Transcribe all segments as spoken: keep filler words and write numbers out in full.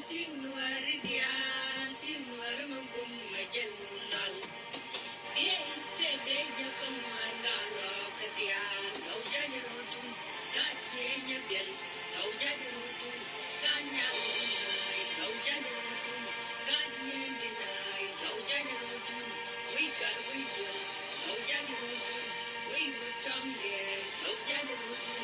Tin nuääri diaal, tin nuääri mi bum mi jɛn nu lɔl. Diɛ istedɛ jɛ kä muaan gaa lɔ kä diaal, lɔw ja̱ jɛ rɔɔdun, gaa tiee nyɛ biɛl, lɔw ja̱ jɛ rɔɔdun, gaa nyaŋ di naay, lɔw ja̱ jɛ rɔɔdun, gaa dieen di naay, lɔw ja̱ jɛ rɔɔdun, wi̱i̱ gat wi̱i̱ duel, lɔw ja̱ jɛ rɔɔdun, wi̱i̱ wi̱i̱ tɔm liɛɛl, lɔw ja̱ jɛ rɔɔdun.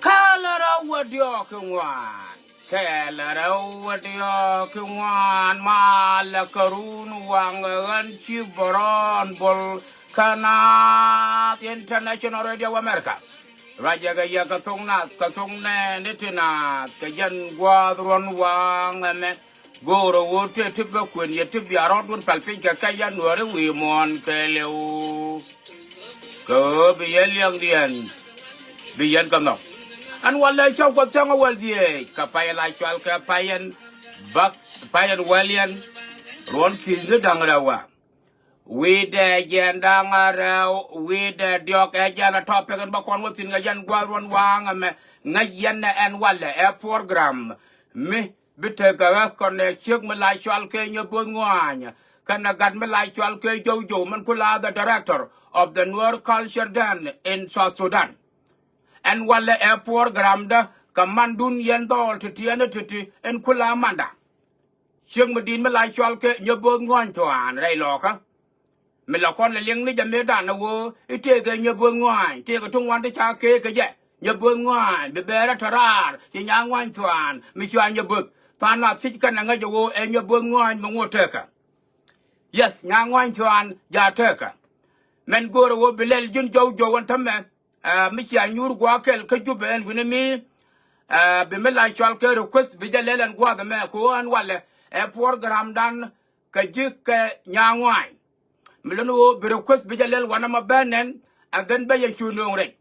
Kɛl rɛw wä diɔ̱k kɛ ŋuan. Kɛl rɛw wä diɔ̱k kɛ ŋuan, malɛ kɛ run waŋ ɣän ci bärɔn bol kä Naath International Radio America. Ruacɛ kɛ yɛ kɛ thok Naath, kɛ thok nɛɛni ti Naath, kɛ jɛn gua̱a̱th ruɔ̱n waŋ ɛmɛ. Go̱o̱rä ɣöö tëë ti bä kuën yɛ ti bia rɔ̱t wun pal piny kɛ kɛ yɛn Nuääri wi̱i̱ muɔ̱ɔ̱n kɛɛliw. Kɛ ɣöö bi yɛn liɛŋdiɛn bi yɛn kɛ nhɔk. Ɛn walɛ cäŋ Kuɔth cäŋ ɛ wäl dhieec kɛ pay la cɔal kɛ pay ɛn bäk, pay ɛn wäl yɛn ruɔ̱n ki̱th ni da̱ŋ rɛw waŋ. Wi̱i̱dɛ jiɛn da̱ŋ rɛw, wi̱i̱dɛ diɔ̱k ɛ jɛn ɛ topic in bä kɔn wä thi̱n kɛ jɛn gua̱a̱th ruɔ̱n waŋ ɛmɛ. Ŋäc yɛn ɛ ɛn walɛ ɛ program mi bi tekɛ ɣä kɔn ɛ ciek mi la cɔal kɛ Nyɛbo̱th Ŋua̱a̱ny kɛnɛ gat mi la cɔal kɛ Jow Jow min kula the director of the Nuer Culture Den in South Sudan. Ɛn walɛ ɛ programdä kɛ mandun yɛn dhɔɔl ti̱ti̱ ɛn ti̱ti̱ ɛn kula manda. Ciek mi di̱i̱t mi la cɔal kɛ Nyɛbo̱th Ŋua̱a̱ny Thua̱a̱n rɛy lɔɔkä. Mi la kɔn lɛ liɛŋ ni jɛ mëëdan ɛ ɣöö i̱ tëëkɛ Nyɛbo̱th Ŋua̱a̱ny, tëëkɛ ti ŋuan ti ca keek kɛ jɛ. Nyɛbo̱th Ŋua̱a̱ny bi bɛɛrɛ tɔ raar ci Nyaŋua̱ny Thua̱a̱n mi cua Nyɛbo̱th. Tha̱a̱ŋ Naath thiec kɛn ɛ ŋäc ɛ ɣöö ɛ Nyɛbo̱th Ŋua̱a̱ny mi ŋot tëëkä. Yes, Nyaŋua̱ny Thua̱a̱n jaa tëëkä. Mɛn go̱o̱rä ɣöö bi lɛl ji̱n Jow Jow ɛn täämɛ, ɛ, mi cia nyuur gua̱a̱th kɛl kä Jubɛ ɛn wi̱ni mi, ɛ, bi mi la cɔal kɛ request bi jɛ lɛl ɛn gua̱a̱th ɛmɛ kɛ ɣöö ɛn walɛ ɛ programdan kɛ ji̱ kɛ Nyaŋua̱a̱ny. Mi lon ɣöö bi request bi jɛ lɛl wanɛ mɔ bä nɛn, and then bä yɛ cu nööŋ rɛc.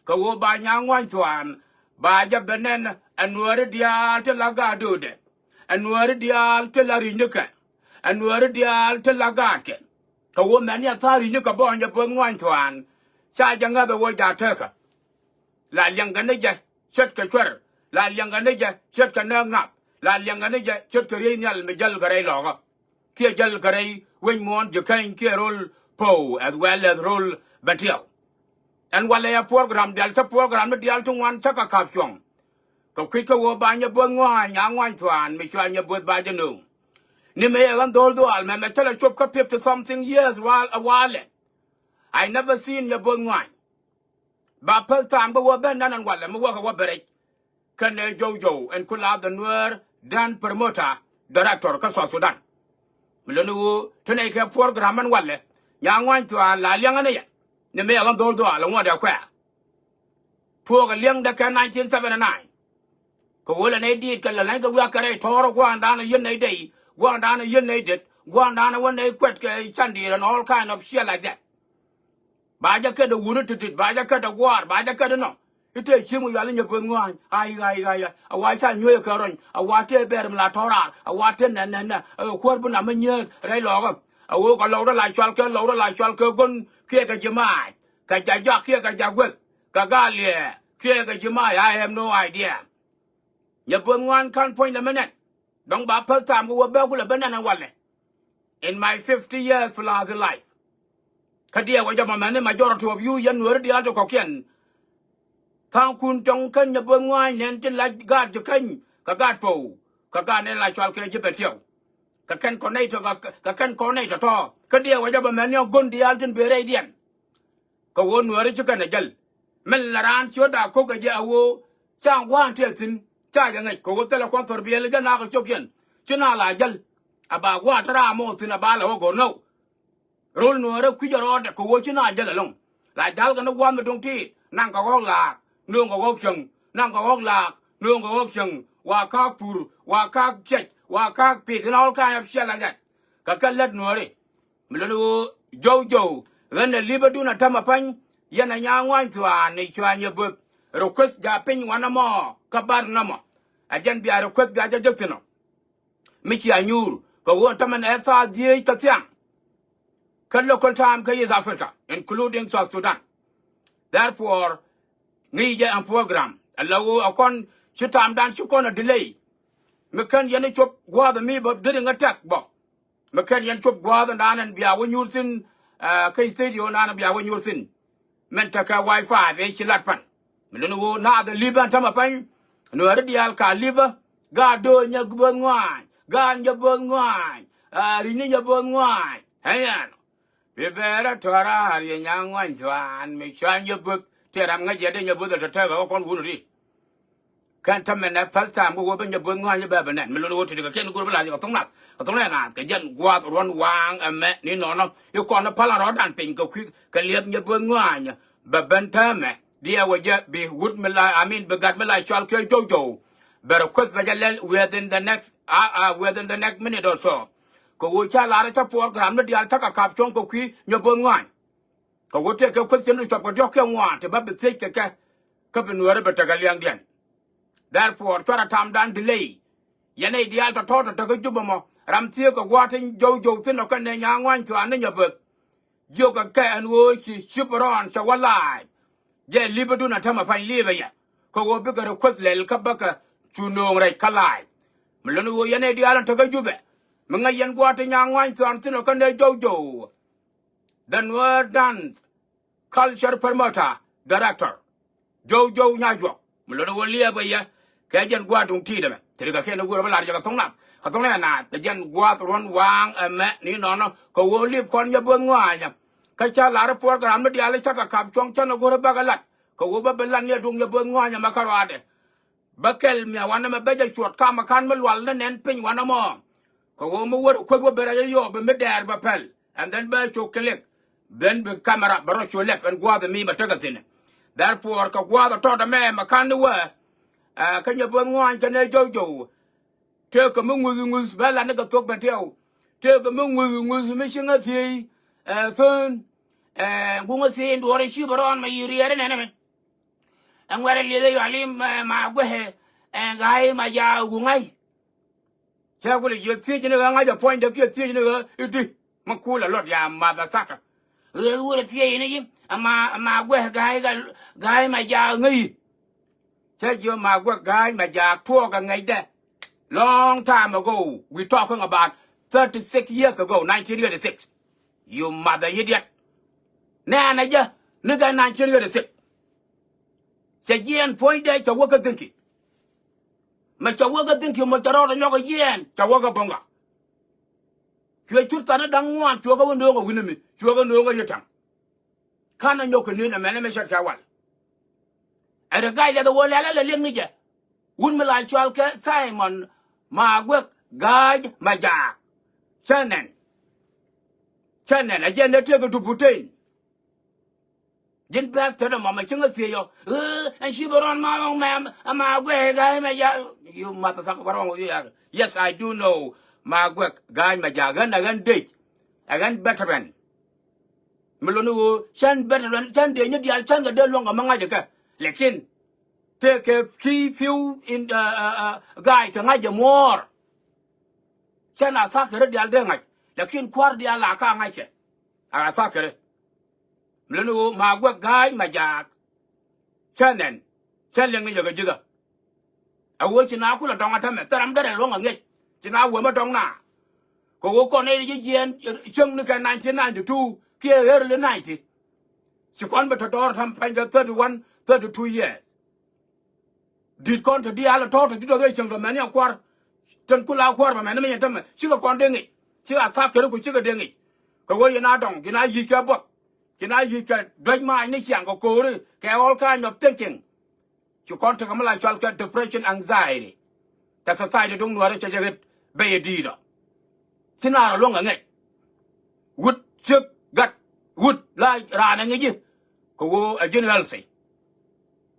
Kɛ ɣöö ba Nyaŋua̱a̱ny Thua̱a̱n, ba jɛ bä nɛn ɛ Nuääri diaal ti la gaat döödɛ. Ɛ Nuääri diaal ti la ri̱cnikɛ. Ɛ Nuääri diaal ti la gaatkɛ. Kɛ ɣöö mɛn ni a tha̱a̱r ri̱cni kɛ bɔɔny jɛ bo̱o̱th ŋua̱ny thua̱a̱n. Ca jɛ ŋäth ɛ ɣöö ja tekɛ. La liɛŋkɛ ni jɛ ce̱tkɛ cuɛr. La liɛŋkɛ ni jɛ ce̱tkɛ nääk nath. La liɛŋkɛ ni jɛ ce̱tkɛ riey nhial mi jäl kɛ rɛy lɔɔkä. Kiɛ jäl kɛ rɛy wec muɔ̱ɔ̱n ji̱ käny kiɛ ro̱l po̱w as well as ro̱l bɛn tiɛw. Ɛn walɛ yɛ program diaal cä program ni diaal ti ŋuan cä kɛ ka̱p cuɔ̱ŋ. Kɛ kui̱c kä ɣöö ba nyɛ bo̱o̱th ŋua̱a̱ny a ŋua̱ny thua̱a̱n mi cua nyɛ bo̱o̱th ba jɛ nööŋ. Ni mëë yɛ ɣän dho̱o̱l dhuaal mɛmɛ cä lɛ cop kä fifty something years wa- a walɛ. I never seen nyɛ bo̱o̱th ŋua̱a̱ny. Ba first time bä wä ben nan ɛn walɛ mi wäkɛ wä bɛ rɛc. Kɛnɛ Jow Jow ɛn ku la the Nuer dan promoter director kä South Sudan. Mi luni wu ti nɛy kɛ program ɛn walɛ nya ŋuany thuaal la liɛŋä ni yɛ. Ni mi yɛ ɣän dho̱l dhuaal ŋuɔt ɛ kuɛ̈ɛ̈. Tuɔɔk ɛ liɛŋdɛ kɛ nineteen seventy nine. Kɛ ɣöö lɛ nɛy diit kɛ lɛ lɛny kɛ wiak kɛ rɛy tɔɔr gua̱a̱ndan ɛ yien nɛy dey gua̱a̱ndan ɛ yien nɛy det gua̱a̱ndan ɛ wä nɛy kuɛt kɛ candier and all kind of shit like that. Ba jɛ kɛt ɛ wuni ti̱ti̱t ba jɛ kɛt ɛ guaar ba jɛ kɛt ɛ nɔ. I̱ tëë cieŋ mi yual i̱ nyɛ bo̱th ŋua̱a̱ny. Ay ay ay ay a wa ca nyuɔ̱c ɛ kɛ rɔny a wa tëë bɛɛr mi la tɔ̱ raar a wa tëë nɛ nɛ nɛ. Ɛ kuäär bi nam mi nyieel rɛy lɔɔkä. A ɣöö kɛ lɔwdä la cual kɛ lɔwdä la cual kɛ go̱n kiɛ kɛ ji̱ maac kɛ ja̱ jɔak kiɛ kɛ ja̱ gueth kɛ gal yɛ kiɛ kɛ ji̱ maac. I have no idea. Nyɛ bo̱th ŋua̱a̱ny ka̱n puɔ̱nydɛ mi nɛn. Dɔ̱ŋ ba päth thaam kɛ wä bɛ kulɛ bä nɛn ɛ walɛ. In my fifty years plus life. Kä diɛɛk wä jɔmɔ mɛni majority of you yɛn nueeri diaal ti kɔ̱kiɛn. Tha̱a̱ŋkun tɔ̱ŋ kän nyɛ bo̱th ŋua̱a̱ny nɛn tin la gaat ji̱ käny kɛ gaat po̱w kɛ gaat nɛn la cual kɛ ji̱ bɛ tiɛw. Kɛ kɛn kɔn nɛy tɔ̱ kɛ kɛn kɔn nɛy tɔ̱tɔ̱ kä diɛɛk wä jɔmɔ mɛni ɔ go̱n diaal tin bëë rɛydiɛn. Kɛ ɣöö nuääri ci kɛn ɛ jäl. Min la raan ciötda ko̱k kɛ jɛ a ɣöö ca gua̱a̱n tëë thi̱n ca jɛ ŋäc kɛ ɣöö thilɛ kuɔn thɔr biɛl jɛ nakä cio̱kiɛn ci na la jäl. A ba gua̱a̱n te raa mɔ thi̱n a ba lɛ wä go̱r nɔw. Ro̱l nuäärä kui̱c ɛ rɔɔdɛ kɛ ɣöö ci na jäl ɛlɔ̱ŋ. La ja̱lkɛ ni gua̱a̱th mi duŋ tiit naŋ kɛ ɣɔ̱k laak nööŋ kɛ ɣɔ̱k cäŋ naŋ kɛ ɣɔ̱k laak nööŋ kɛ ɣɔ̱k cäŋ. Wa ka̱a̱k pur wa ka̱a̱k ciɛc wa ka̱a̱k pith in all kind of shit like that. Kɛ kɛ lät nuääri. Mi luni ɣöö jow jow ɣän ɛ li̱pädun a tämɛ pa̱ny. Yɛn a nyaa ŋuany thua̱a̱n ni cua̱ nyɛ bo̱th. Request ja̱ piny wanɛ mɔ kä bar nɔmɔ. A jɛn bia request bia jɛ jek thi̱n ɔ. Mi cia nyuur kɛ ɣöö tämɛ nɛ thaar dhieec kä thiaŋ. Kä local time kä East Africa including South Sudan. Therefore ŋi̱i̱c jɛ ɛn program ala ɣöö a kɔn ci tamdan ci kɔn a delay. Mi kän yɛn i̱ cop gua̱a̱th mi bä deri ŋä tɛk bä. Mi kɛn yɛn cop gua̱a̱th ɛn da̱a̱n ɛn bia wä nyuur thi̱n. Kä studio ɛn da̱a̱n ɛn bia wä nyuur thi̱n. Mɛn tekɛ wifi ëë ci lat pan. Mi luni ɣöö naath ɛ li̱pä ɛn tämɛ pany. Nuääri diaal ka li̱pä. Gaat do̱o̱ nyɛ bo̱th ŋua̱a̱ny gaat nyɛ bo̱th ŋua̱a̱ny. Ri̱cni nyɛ bo̱th ŋua̱a̱ny. Ɛn bi bɛɛrɛ tɔ̱ra̱a̱r yɛ nyaŋ ŋuany thua̱a̱n mi cua̱ny yɛ bo̱th tëë ram ŋäc yɛ dee nyɛ bo̱th ɛ tɔ̱tɛ̈kɛ ɣä kɔn wun ri. Kɛn tämɛ nɛ first time kɛ ɣöö bä nyɛ bo̱th ŋɔa̱a̱ny bä bɛ nɛn mi lon ɣöö ti̱ti̱ kɛ kɛn go̱r bä la̱th kɛ thoŋ nath kɛ thoŋ nɛ naath kɛ jɛn gua̱a̱th ruɔ̱n waaŋ ɛmɛ ni nɔnɔ. I̱ kɔn ni päl an rɔɔdan piny kɛ kui̱ kɛ liɛth nyɛ bo̱th ŋɔa̱a̱ny bɛ ben täämɛ. Diɛ wä jɛ bi wut mi la I mean bi gat mi la cual kɛ jow jow. Bɛ request bɛ jɛ lɛl within the next uh, uh, within the next minute or so. Kɛ ɣöö ca lar cä program ni diaal cä kɛ kap cuɔ̱ŋ kɛ kui̱ nyɛ bo̱th ŋɔa̱a̱ny. Kɛ wä tëëkɛ question ti cuɔp kɛ diɔ̱k kiɛ ŋuan ti bä bi thiec kɛ kɛ. Kä bi nuääri bɛ tekɛ liɛŋdiɛn. Therefore cuarɛ tamdan delay. Yɛn nɛy diaal tɔ̱tɔ̱ tɔ̱tɔ̱ kä Jubɛ mɔ ram thieek kɛ gua̱a̱th tin jow jow thi̱n ɔ kɛn nɛ nya̱a̱ŋ ŋuany thua̱a̱n ni nyɛ beth. Jiök kɛ kɛ ɛn ɣöö ci cip rɔɔn cɛ wä la̱a̱c. Jɛ li̱pädun a tämɛ pa̱ny li̱pä yɛ. Kä ɣöö bikɛ request lɛl kä bäkɛ cu nööŋ rɛc kä la̱a̱c. Mi lon ɣöö yɛn nɛy diaal ɛn tekä Jubɛ mi ŋäc yɛn gua̱a̱th tin nya̱a̱ŋ ŋuany thua̱a̱n thi̱n ɔ kɛn nɛ jow jow. The Nuer Dance Culture Promoter Director. Jow jow nya juɔk mi lon wä liɛɛp kɛ yɛ. Kɛ jɛn gua̱a̱r duŋ ti̱i̱t ɛmɛ thirikɛ kɛn i̱ guur bä lar jɛ kɛ thoŋ nath kɛ thoŋ nɛ naath kɛ jɛn gua̱a̱th ruɔ̱n waaŋ ɛmɛ ni nɔnɔ kɛ wä liep kɔn nyɛ bo̱th ŋɔaanyä. Kä ca lar i̱ program mi diaal i̱ cakɛ kap cuɔ̱ŋ cän i̱ go̱r i̱ bäkɛ lat kɛ wä bä bi lat ni ɛ duŋ nyɛ bo̱th ŋɔaanyä mɛ kä ruaadɛ. Bä kɛl mia̱ wanɛ mɛ bä jɛ cuɔt kamɛ ka̱n mi lual ni nɛn piny wanɛ mɔ. Kɛ ɣöö mi wär kueth wä ben rɛy yɔɔp bi mi dɛɛr bɛ pɛl and then bä cok click. Then bi camera bɛ rɔ cu lɛp ɛn gua̱a̱th mi bɛ tekɛ thi̱n. Therefore kɛ gua̱a̱th ɛ tɔt ɛmɛ mɛ ka̱n ni wä. Kä nyɛ bo̱th ŋɔaany kɛn ɛ jow jow. Tëëkɛ mi ŋuth ŋuth bɛ lat ni kɛ thok bɛ tiɛw. Tëëkɛ mi ŋuth ŋuth mi ci ŋä thiey. Thön guŋä thiey in duɔ̱ɔ̱r in ci bɛ rɔɔn mɛ yi riɛɛr inɛn ɛmɛ. Ɛn wɛrɛ lieth ɛ yuali ma guɛhɛ ɛn ɣa̱a̱y ma ja wuŋa̱y. Cɛ kulɛ jiɛ thiec ni ɣä ŋa̱c ɛ puɔ̱nydɛ kiɛ thiec ni ɣä i̱di. Mi kulɛ luɔt ya mother sucker. Ɣöö wurɛ thiec ni ji̱ ama ama guɛ ga̱a̱c ga̱a̱c ma jaak ŋäc. Cä jiö ma guɛ ga̱a̱c ma jaak tuɔɔkɛ ŋäcdɛ. Long time ago, we talking about thirty six years ago, nineteen eighty six. You mother idiot. Nɛɛnɛ jɛ ni gɛ nineteen eighty six. Cɛ jiɛɛn puɔ̱nydɛ cɛ wä kä thinki. Mɛ cɛ wä kä thinki mɔ cɛ rɔɔdɛ nyɔk ɛ jiɛɛn cɛ wä kä bo̱ŋa. Cuɛ cur than da̱ŋ ŋuan cuɛ kä wä no̱o̱ŋ ɛ wi̱ni mi cuɛ kä no̱o̱ŋ ɛ yɛ ta̱ŋ. Ka̱n ɛ nyɔk kɛ ni̱n ɛmɛn ɛmɛ cɛ kɛ wal. Ɛ rɛ ga̱a̱c lɛth ɛ wä lɛl ɛ lɛ liɛŋ ni jɛ. Wut mi la cɔal kɛ Simon Maguek Ga̱a̱c Majaak. Cä nɛn. Cä nɛn ɛ jɛn dee tëëk ɛ dup putin. Ji̱n bɛ̈th tetdä mɔmɔ cieŋ a thiec ɔ. Ɛn ci bɛ rɔn ma ɣɔŋ mɛm ama guɛk ga̱a̱c mɛ ja̱. You motherfucker, what wrong with you? Yes, I do know ma guɛk ga̱a̱c mɛ ja̱ ɣän a ɣän dec. A ɣän veteran. Mi loni ɣöö cän veteran cän dec ni diaal cän kɛ dee luɔ̱ŋ kɛ mi ŋa̱c kɛ. Lakin tëëkɛ key few in ga̱a̱c te ŋa̱c jɛ muɔ̱ɔ̱r. Cän a tha̱a̱ŋ kɛ rɔ diaal dee ŋa̱c. Lakin kua̱r diaal a ka ŋa̱c kɛ. A tha̱a̱ŋ kɛ rɔ. Mi leni ɣöö ma guɛk ga̱a̱c ma jaak. Cä nɛn cä liɛŋ ni yɛ kɛ ji̱thä. A ɣöö ci na kulɛ dɔ̱ŋ a tämɛ thil ram derɛ luɔ̱ŋ a ŋiɛc. Ci na wemä dɔ̱ŋ na. Kɛ ɣöö kɔn nɛy ti ji̱ jiɛɛn cieŋ ni kɛ nineteen ninety two kiɛ early ninety. Ci kɔn bɛ tɔ dɔɔr a täm pɛny kɛ thirty one, thirty two years. Di̱t kɔn te diaal ɛ tɔ̱ te di̱t ɔ dhɛ cieŋ tɔ mɛni a kua̱r. Tin kula kua̱r bɛ mɛni mi yɛn tämɛ cikɛ kɔn dee ŋic cikɛ a thap kɛn ku cikɛ dee ŋic. Kɛ ɣöö yɛn a dɔŋ yɛn a yic kɛ buɔth. Yɛn a yic kɛ duec maac ni ciaŋ kɛ ko̱o̱ri kɛ all kind of thinking. Ci kɔn tekɛ mi la cɔal kɛ depression, anxiety. Te society duŋ nuäärä cɛ jɛ ɣet ben yɛ di̱i̱t ɔ. Ci naar ɛ luäŋ ɛ ŋɛc. Wut ciek gat wut la raan ɛ ŋi̱ci. Kɛ ɣöö ɛ ji̱n healthy.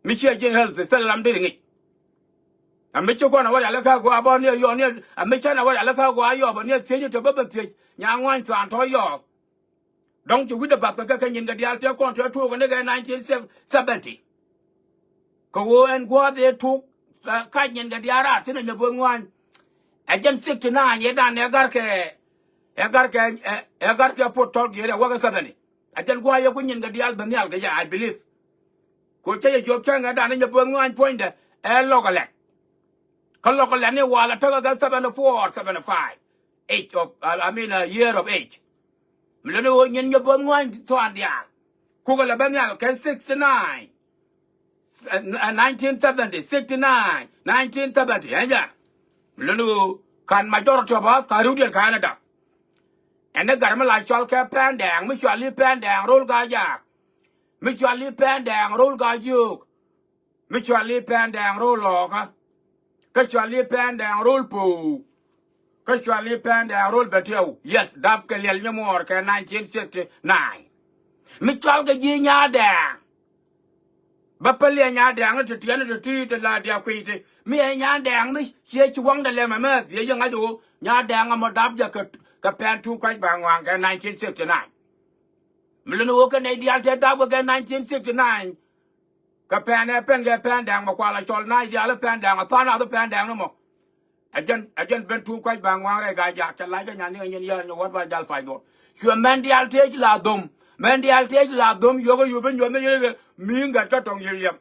Mi ciɛ ji̱n healthy thil ram deri ŋi̱c. Ɛ mi ci kɔn ɛ wä rial kä gua̱a̱ bä ni ɛ yɔɔk ni ɛ mi cän ɛ wä rial kä gua̱a̱ yɔɔk bä ni ɛ thiec ni te bä bä thiec nyaŋ ŋuany thuan tɔ̱ yɔɔk. Dɔ̱ŋ ci wi̱cdɛ bath kɛ kɛ nyin kɛ diaal tëë kɔn tëë tuɔɔk kɛ ni kɛ nineteen seventy. Kɛ ɣöö ɛn gua̱a̱th ëë tuɔɔk kac nyin kɛ diaal raar thi̱n ɛ nyɛ bo̱o̱th ŋua̱a̱ny. Ɛ jɛn sixty nine ëë dan ɛ gar kɛ ɛ gar kɛ ɛ gar kɛ pot tɔl giɛɛr ɛ wäkɛ seventy. Ɛ jɛn gua̱a̱th yɛ ku nyin kɛ diaal bɛ nhial kɛ yɛ, I believe. Kɛ ɣöö cä yɛ jiök cäŋ ɛ dan ɛ nyɛ bo̱o̱th ŋua̱a̱ny puɔ̱nydɛ ɛ lɔk ɛ lɛk. Kä lɔk ɛ lɛk ni wal ɛ tekɛ kɛ seventy four, seventy five age of, I mean, a year of age. Mi luni ɣöö nyin nyɛ bo̱o̱th ŋua̱ny thuan diaal. Kukɛ lɛ ben nhial kɛ sixty nine, nineteen seventy, sixty nine, nineteen seventy, ɛn jɛ. Mi luni ɣöö ka̱n majority of us ka riwdiɛn Canada. Ɛn ni gat mi la cɔal kɛ Pɛn Dɛɛŋ, mi cɔal i̱ Pɛn Dɛɛŋ Ro̱l Gaa Jaak. Mi cɔal i̱ Pɛn Dɛɛŋ Ro̱l Gaa Jiök. Mi cɔal i̱ Pɛn Dɛɛŋ Ro̱l Lɔɔkä. Kä cɔal i̱ Pɛn Dɛɛŋ Ro̱l Po̱o̱. Kä cɔal i̱ Pɛn Dɛɛŋ Ro̱l Bɛtiɛw. Yes, dap kɛ liɛl nyamuɔɔr kɛ nineteen sixty nine. Mi cɔal kɛ ji̱ Nyaadɛɛŋ. Bä päl yɛ Nyaadɛɛŋ ni ti tiɛɛn ni ti ti ti la diakuiy ti. Mi ɛ Nyaadɛɛŋ mi ciɛ ci waŋdɛ lɛmɛ mɛ biɛ yɛ ŋa̱c ɣöö Nyaadɛɛŋ ɛmɔ dap jɛ kɛ, kɛ Pɛn Tuŋ Kuac Baŋuaŋ kɛ nineteen sixty nine. Mi luni ɣöö kɛ nɛy diaal tɛ dap kɛ kɛ nineteen sixty nine. Kɛ Pɛn ɛ Pɛn kɛ Pɛn Dɛɛŋ mɛ kual a cɔl nac diaal i̱ Pɛn Dɛɛŋ a tha̱a̱ŋ nath i̱ Pɛn Dɛɛŋ ni mɔ. Ɛ jɛn, ɛ jɛn ben Tuŋ Kuac Baŋuaŋ rɛy Gaa Jaak cɛ lac kɛ nyan ni kɛ nyin yɛɛr nyɛ wäär ba jal pac duɔ̱ɔ̱r. Cuɛ mɛn diaal tëë ci la dhom. Mɛn diaal tëë ci la dhom yio̱k ɛ yio̱k ben nyuɔ̱th ni yɛn kɛ mi̱i̱ŋ gat kä tɔ̱ŋ yiëk liɛm.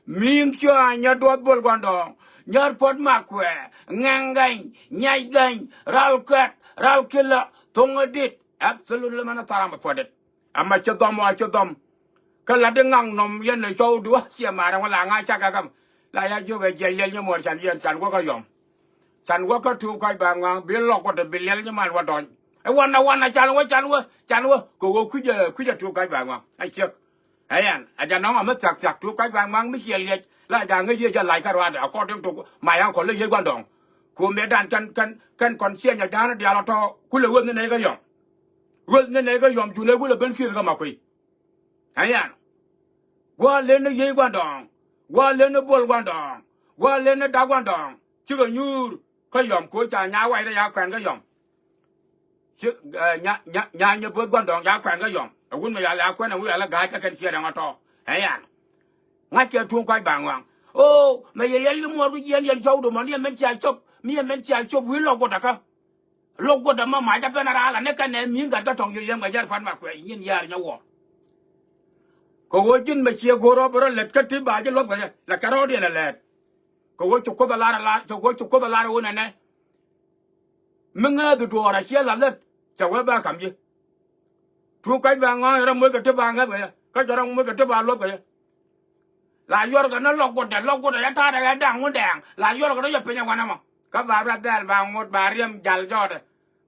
Mi̱i̱ŋ cua nyɛ duɔth bol gua̱ndɔɔŋ. Nyär puɔ̱t mak kuɛ ŋɛŋ gɛny nyac gɛny ral kɛt ral kilä thoŋä dit. Absolutely mɛn a tharam a puɔ̱t dit. Ama ci dhɔm wa ci dhɔm. Kä lat di ŋaŋ nɔm yɛn ni cɔw di wä ciɛ marɛ wä la ŋa̱ cak ɛ gam. La ya jiök ɛ jiɛc liɛl nyamuɔɔr can yɛn can wä kä yɔm. Can wä kä Tuŋ Kuac Baŋuaŋ bi lɔk wä te bi liɛl nyaman wä dɔny. Ɛ wanɛ wanɛ can wä can wä can wä kɛ wä kui̱cɛ kui̱cɛ Tuŋ Kuac Baŋuaŋ ɛ ciek. Ɛ yɛn ɛ jɛ nɔŋ ɛ mi thiak thiak Tuŋ Kuac Baŋuaŋ mi ciɛ liɛc la ja ŋäc yɛ jɛ lac kä ruaadɛ according to my uncle lä yiëë gua̱ndɔɔŋ. Ku mëë dan kɛn kɛn kɛn kɔn ciɛ nyɛ ja̱a̱n diaal ɔ tɔ̱ kulɛ weth ni nɛy kä yɔm. Weth ni nɛy kä yɔm cu nɛy kulɛ ben ki̱i̱r kä ma kui̱. Ɛ yan. Gua̱a̱r len ni yiey gua̱ndɔɔŋ. Gua̱a̱r len ni bol gua̱ndɔɔŋ. Gua̱a̱r len ni dak gua̱ndɔɔŋ. Cikɛ nyuur kä yɔm koc ca nya wac rɛ ya kuɛn kä yɔm. Ci nya nya nya nyɛ bo̱th gua̱ndɔɔŋ ya kuɛn kä yɔm. Ɛ wun mi yal ya kuɛn ɛ wun yal ɛ ga̱a̱c kä kɛn ciɛ rɛŋ ɔ tɔ̱. Ɛ yan. Ŋa̱ckɛ Tuŋ Kuac Baŋuaŋ. O mɛ yɛ yɛl i̱ muɔɔr ku jiɛn yɛn cɔw domɔ ni ɛmɛn cia cop mi ɛmɛn cia cop wi̱i̱ lɔk guɔ̱t akä. Luɔk guɔ̱t ɛmɔ mac ɛ pɛn ɛ raal ani kɛn ɛ mi̱i̱n gat kä tɔ̱ŋ yio̱c liɛm kɛ jɛr pan ma kuɛ nyin yaar nyɛ wuɔ̱ɔ̱r. Kɛ ɣöö ji̱n mɛ ciɛ go̱o̱r ɔ bɛ rɔ lät kä ti ba ji̱ luɔth kɛ jɛ la kɛ rɔɔdiɛn lɛ lɛɛt. Kɛ ɣöö ci Kuoth ɛ lar ɛ lar, kɛ ɣöö ci Kuoth ɛ lar ɛ ɣöö nɛnɛ. Mi ŋääth duɔɔr a ciɛ la lät cɛ wee ba ka̱m ji̱. Tuuk kac ba ŋɔ̱a̱ŋ rɔ moc kɛ ti ba ŋäth kɛ yɛ kä cɛ rɔ moc kɛ ti ba luɔth kɛ yɛ. La yuɔr kɛ ni lɔk gutdɛ lɔk gutdɛ yɛ ta̱a̱dɛ yɛ da̱ŋ wundɛɛŋ la yuɔr kɛ ni yɛ piny ɛ wanɛ mɔ. Kä ba ruath dhɛl ba ŋot ba riɛm jal jɔɔdɛ.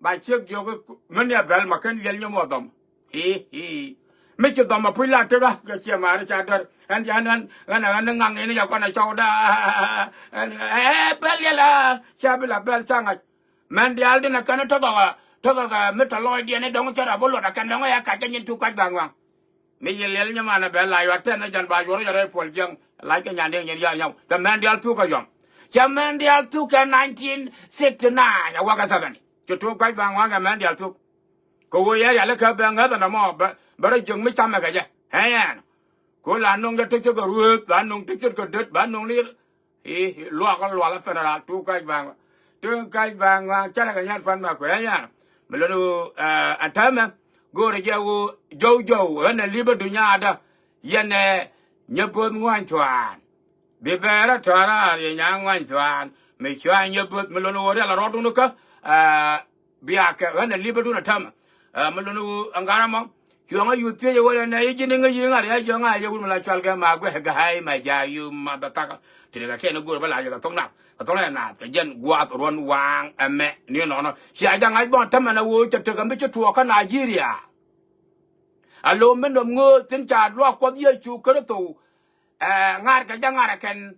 Ba ciek jiök mi ni ɛ bɛl ma ken liɛl nyom wä dhɔm. Hii hii. Mi ci dhɔm a puc la ti ruath kɛ ciɛ maari ca dɔr ɛn ɛn ɛn ɛn ɛn ŋaŋ in yɛ kɔn ɛ cɔwda. Ɛn ɛ bɛl yɛl a cia bi la bɛl ca ŋac. Mɛn diaal ti nɛ kɛn tɔkɔ kɛ tɔkɔ kɛ mi tɔ lɔɔcdiɛn i̱ dɔ̱ŋ cä rɔ bi luɔt ɛ kɛn dɔ̱ŋ ɛ kac kɛ nyin Tuuk Kac Baŋ Ŋuaŋ. Mi yi liɛl nyiman ɛ bɛ lac wa tɛn ɛ jɛn ba yuɔr yɛ rɛy puɔl jiɛŋ lac kɛ nyan diɛŋ nyin yaar nyaw cɛ mɛn diaal thuk kɛ yɔm. Cɛ mɛn diaal thuk kɛ nineteen sixty nine ɛ wakɛ seventy. Ci Tuuk Kac Baŋ Ŋuaŋ kɛ mɛn diaal thuk. Kɛ ɣöö yɛ rialikä bɛ ŋäth ɛn ɛmɔ bɛ bɛ rɔ jiäk mi camɛ kɛ jɛ. Ɛ yɛn. Kɛ ɣöö la no̱ŋ jɛ ti ce̱tkɛ rueeth ba no̱ŋ ti ce̱tkɛ det ba no̱ŋ ni. I̱ luakä luakä fɛn raa Tuuk Kac Baŋ Ŋuaŋ. Tuuk Kac Baŋ Ŋuaŋ cärɛ kɛ nyat pan ma kuɛ ɛ yɛn. Mi lon ɣöö ɛn täämɛ go̱o̱rɛ jɛ ɣöö jɔw jɔw ɣän ɛ li̱pä dunya adä. Yɛn ɛ nyɛ bo̱th ŋuany thuaan. Bi bɛɛrä tɔ̱rä rieny a ŋuany thuaan mi cuany yɛ bo̱th mi lon ɣöö rial a rɔɔdun kä. Bia kɛ ɣän a li̱pädun a tämɛ. Mi lon ɣöö a ŋa̱r ɛmɔ cuɔ̱ŋä yuth thiec ɛ ɣöö ɛn ɛ yi ji̱n iŋä yi̱ ŋa̱r ya jiɔ̱ŋä a yɛ wut mi la cual kɛ ma guɛ ga̱a̱y ma ja̱a̱ yu ma dhɛ thak. Ti ri kɛ kɛn i̱ go̱o̱r bä la yɛ kɛ thok nath kɛ thok nath kɛ jɛn guath ruɔ̱n waaŋ ɛmɛ ni nɔnɔ. Cia ja̱ ŋa̱c bɔn tämɛ na ɣöö cɛ tekɛ mi ci tuɔɔk kä Nigeria. A lo̱o̱m mi nɔm ŋööth thi̱n ca luaak Kuɔth Yecu Kritho. Ɛ ŋa̱r kɛ ja̱ ŋa̱r ɛ kɛn.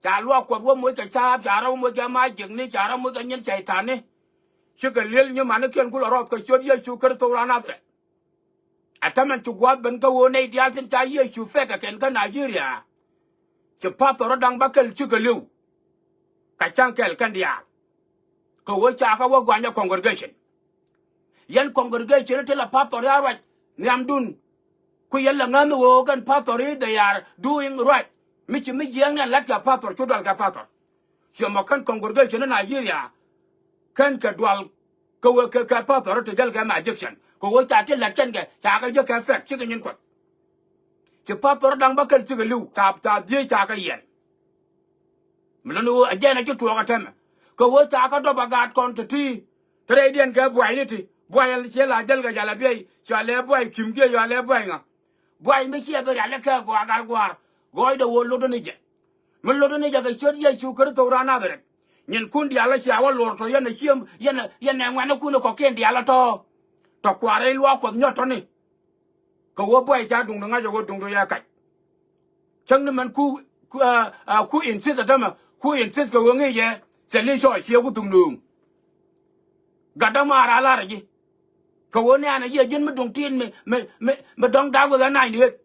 Ca luaak Kuɔth wä moc kɛ ca̱a̱p ca rɔ wä moc kɛ mac jiäkni ca rɔ moc kɛ nyin cɛy-tani. Cikɛ li̱el nyimanikiɛn kulɛ rɔɔth kɛ ciöt Yecu Kritho raan Nadharɛth. Ɛ tämɛn ci gua̱a̱th ben kä ɣöö nɛy diaal tin ca Yecu pɛk kɛ kɛn kä Nigeria. Ci pathɔr rɔ da̱ŋ bäkɛl cikɛ li̱w. Kɛ cäŋ kɛl kɛn diaal. Kɛ ɣöö ca kä wä guanyä congregation. Yɛn congregation ti la pathɔr ya ruac nhiamdun. Ku yɛn la ŋäth ni ɣöö kɛn pathɔr i̱ they are doing right. Mi ci mi jiɛɛŋ ni ɛn la̱t kɛ pathɔr cu dual kɛ pathɔr. Ciɛ mɔ kɛn congregation in Nigeria. Kɛn kɛ dual kɛ ɣöö kɛ kɛ pathɔr ti jäl kɛ ma ejection kɛ ɣöö ca ti la̱t kɛn kɛ ca kɛ jiäk kɛ pɛk cikɛ nyin Kuɔth. Ci pathɔr da̱ŋ bäkɛl cikɛ li̱w ca ca dhieec ca kɛ yɛn. Mi lon ɣöö ɛ jɛn ɛ ci tuɔɔk ɛ tɛmɛ kɛ ɣöö ca kä dɔp ɛ gaat kɔn te ti. Te rɛydiɛn kɛ buayni ti buay ciɛ la jäl kɛ jal ɛ biɛy cua lɛ buay kim giɛ yua lɛ buay ŋa. Buay mi ciɛ bi rialikä gɔaa gat gua̱a̱r gɔɔydɛ ɣöö lotdä ni jɛ. Mi lotdä ni jɛ kɛ ciöt Yecu Kritho raan Nadharɛth. Nyinkun diaal ɛ cia wä luɔr tɔ yɛn ɛ ciem yɛn ɛ yɛn ɛ ŋuɛ̈nikun ɛ kɔ̱kiɛn diaal ɛ tɔ̱. Tɔ kua̱r rɛy luaak Kuɔth nyɔt tɔ̱ni. Kɛ ɣöö buay ca duŋdu ŋa̱c ɛ ɣöö duŋdu yɛ kac. Cäŋ ni mɛn ku ku ɛ ɛ ku insist ɛ tämɛ ku insist kɛ ɣöö ŋi̱i̱c ɛ thil i̱ cɔɔc ciɛ ku thuk nööŋ. Gat dämaar a lar ɛ ji̱. Kɛ ɣöö nɛ̈ɛ̈n ɛ ji̱ ɛ ji̱n mi duŋ ti̱i̱t mi mi mi mi dɔ̱ŋ da̱p wekɛ ninety eight.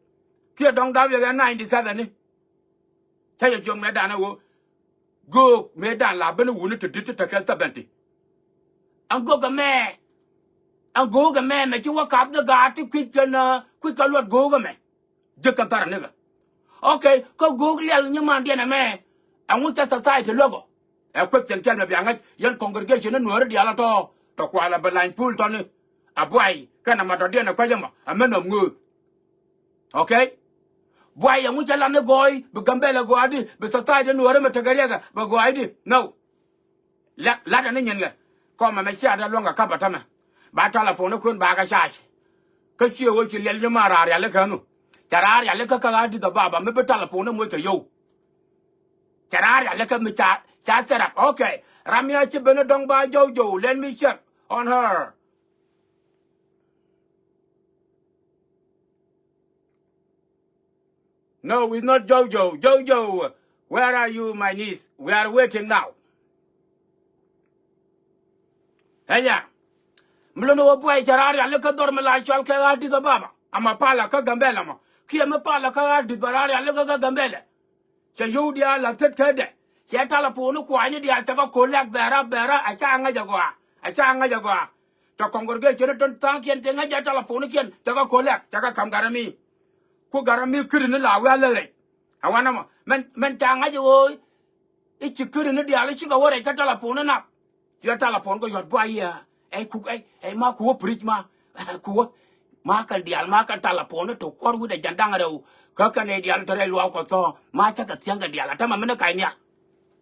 Kiɛ dɔ̱ŋ da̱p wekɛ ninety seven ni. Cä yɛ jiɔk mëëdan ɛ ɣöö göök mëëdan la ben wuni ti di̱t ti tekɛ seventy. Ɛn göök ɛmɛ ɛn göök ɛmɛ mɛ ci wä kap dhɛ gaat ti kui̱c kɛn kui̱c kɛ luɔt göök ɛmɛ. Ji̱ kɛ thar nikɛ. Okay kä göök lial nyimandiɛn ɛmɛ. Ɛŋu cɛ society luäk ɔ? Ɛ question kɛl mɛ bia ŋäc yɛn congregation ni nuääri diaal ɛ tɔ̱ tɔ kualɛ bi lany pul tɔ̱ni. A buay kɛn ɛ matɔ̱diɛn ɛ kuec ɛmɔ ɛ mɛn ɔm ŋööth. Okay. Buay ɛŋu cɛ lat ni gɔɔy bi Gambɛlɛ gɔaa di bi society nuɔɔri mi tekɛ riɛkɛ bɛ gɔaa di. No. Lat lat ɛni nyin kɛ kɔmɛ mɛ cia dee luäŋ kɛ kapɛ tämɛ. Ba telephone kun ba kɛ charge. Kä ciɛ ɣöö ci liɛl nyiman raar rialikä nu. Cɛ raar rialikä kä Addis Ababa mi bi telephone moc kɛ yio̱w. Cɛ raar rialikä mi ca ca set up. Okay. Ram ya ci ben dɔ̱ŋ ba jɔw jɔw let me check on her. No, it's not Jojo. Jojo, where are you, my niece? We are waiting now. Ɛ ya. Mi lon ɣöö buay cɛ raar rialikä dhɔr mi la cɔal kɛ Addis Ababa. Ama palä kä Gambɛlɛ mɔ kiɛ mi palä kä Addis bɛ raar rialikä kä Gambɛlɛ. Cɛ yio̱w diaal la thät kädɛ. Cɛ talaponi kuanyni diaal cɛ kɛ kolɛk bɛra bɛra a ca ŋäc a gɔaa a ca ŋäc a gɔaa. Tɔ congregation tɔn tha̱a̱ŋkiɛn cɛ ŋäc a talaponikiɛn cɛ kɛ kolɛk cɛ kɛ ka̱m garami. Ku garami ki̱ri ni la wi̱i̱ a lät rɛc. A wanɛ mɔ mɛn mɛn ca ŋäc a ɣöö i̱ ci ki̱ri ni diaal i̱ cikɛ wä rɛc kä talaponi nath. Yɔ talapon kɛ yɔt buay yɛ Ɛ kuk ɛ, ɛ ma kuwä preach ma. Kuwä. Ma kɛn diaal ma kɛn talapon ni ti kuɔr wi̱cdɛ jɛn da̱ŋ rɛw. Kä kɛn ɛ diaal ti rɛy luaak Kuɔth thɔɔ. Ma cä kɛ thiäŋ kɛ diaal a tämɛ mini ka̱ny nhial.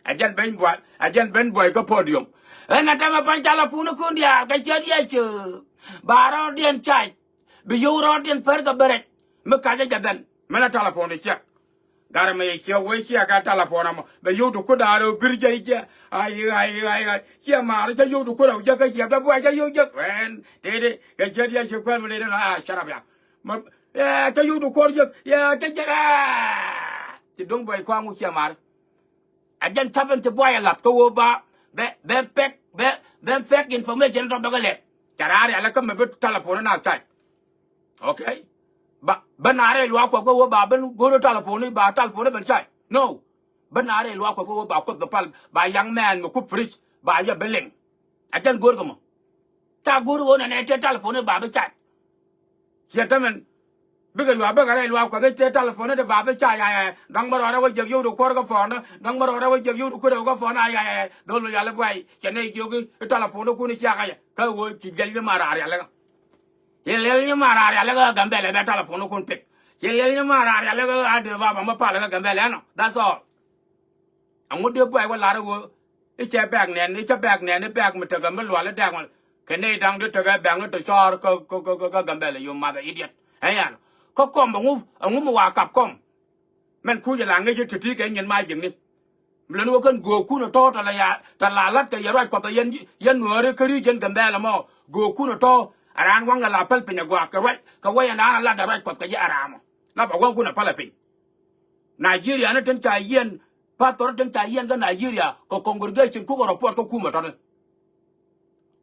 A jɛn ben buay, a jɛn ben buay kä podium. Ɛn a tämɛ pa̱ny talapon ni kun diaal kɛ ciɛ diɛ cɛ. Ba rɔɔdiɛn cac. Bi yio̱w rɔɔdiɛn pär kɛ bärɛc. Mi ka̱cä jɛ ben. Mini talapon ni ciɛk. Garɛ mɛ yɛ ciɛ wee ciɛ kɛ talapon amɔ bɛ yio̱w ti kut da̱a̱r ɛ bir jɛ jɛ. Ay ay ay ay ciɛ maari cä yio̱w ti kut ɛ wee jɛ kä ciɛ bɛ buay cä yio̱w jɛ wɛn tëëdi kɛ ciɛ diɛ ciɛ kuɛl mi lɛ dee nɔ a carap ya. Mɛ ɛ cä yio̱w ti kuɔr jɛ yɛ cä jɛ ɛ. Ci do̱ŋ buay kɔaŋ wee ciɛ maari. A jɛn ca̱p ɛn ci buay ɛ lath kä wee ba bɛ bɛ pɛk bɛ bɛ pɛk information tɔ bɛ kɛ lɛt. Ca raar yalɛ kä mɛ bi talapon na cac. Okay. Ba ba naarɛ luaak Kuɔth kä wee ba ben go̱o̱r talapon ni ba talapon ni ben cay. No. Ba naarɛ luaak Kuɔth kä wee ba Kuoth bɛ pal ba young man mi ku preach ba yɛ bi liŋ. A jɛn go̱o̱r kɛ mɔ. Ca go̱o̱r ɣöö nɛnɛ tëë talapon ni ba bi cay. Ciɛ tämɛn. Bikɛ luaak bikɛ rɛy luaak Kuɔth tëë talapon ni ba bi cay yayɛ. Dɔ̱ŋ bä rɔɔdɛ wä jiäk yio̱w di kuɔr kä phone. Dɔ̱ŋ bä rɔɔdɛ wä jiäk yio̱w di kuɔr kä phone ayayɛ. Dhol mi yal i̱ buay cɛ nɛy jiök i̱ talapon ni kun i̱ ciakä yɛ kä ɣöö ci jiɛl mi ma raar yalɛ kä. Ci liɛl nyi ma raar yalɛ kä Gambɛlɛ bɛ talapon kun pek. Ci liɛl nyi ma raar yalɛ kä Adɛ Baba mi palɛ kä Gambɛlɛ ɛnɔ. That's all. Aŋu dee buay wä lar i̱ ɣöö i̱ cɛ bɛɛk nɛn i̱ cɛ bɛɛk nɛn i̱ bɛɛk mi tekɛ mi lual i̱ dɛɛk mɔ. Kɛ nɛy da̱ŋ dee tekɛ bɛɛk ni te cɔɔr kä kä kä kä Gambɛlɛ, you mother idiot. Ɛn yan kä kɔm aŋu aŋu mi wa kap kɔm. Mɛn kucä la ŋäc i̱ ti̱ti̱ kɛ nyin ma jiäkni. Mi lön wä kän göökun ɛ tɔ̱ tɛ la ya tɛ la la̱t kɛ yɛ ruac Kuɔth ɛ yɛn yɛn Nuääri kä region Gambɛlɛ mɔ. Göökun ɛ tɔ̱ ɛ raan waŋdɛ la päl piny ɛ gua̱a̱k kɛ ruac kɛ wä yɛn raan ɛ la̱t ɛ ruac Kuɔth kɛ jɛ ɛ raamɔ. La bɛ waŋkun ɛ päl ɛ piny. Nigeria ni tin ca yiɛn, pastor tin ca yiɛn kä Nigeria kɛ congregation kukɛ report kä kumɛ tɔ̱ni.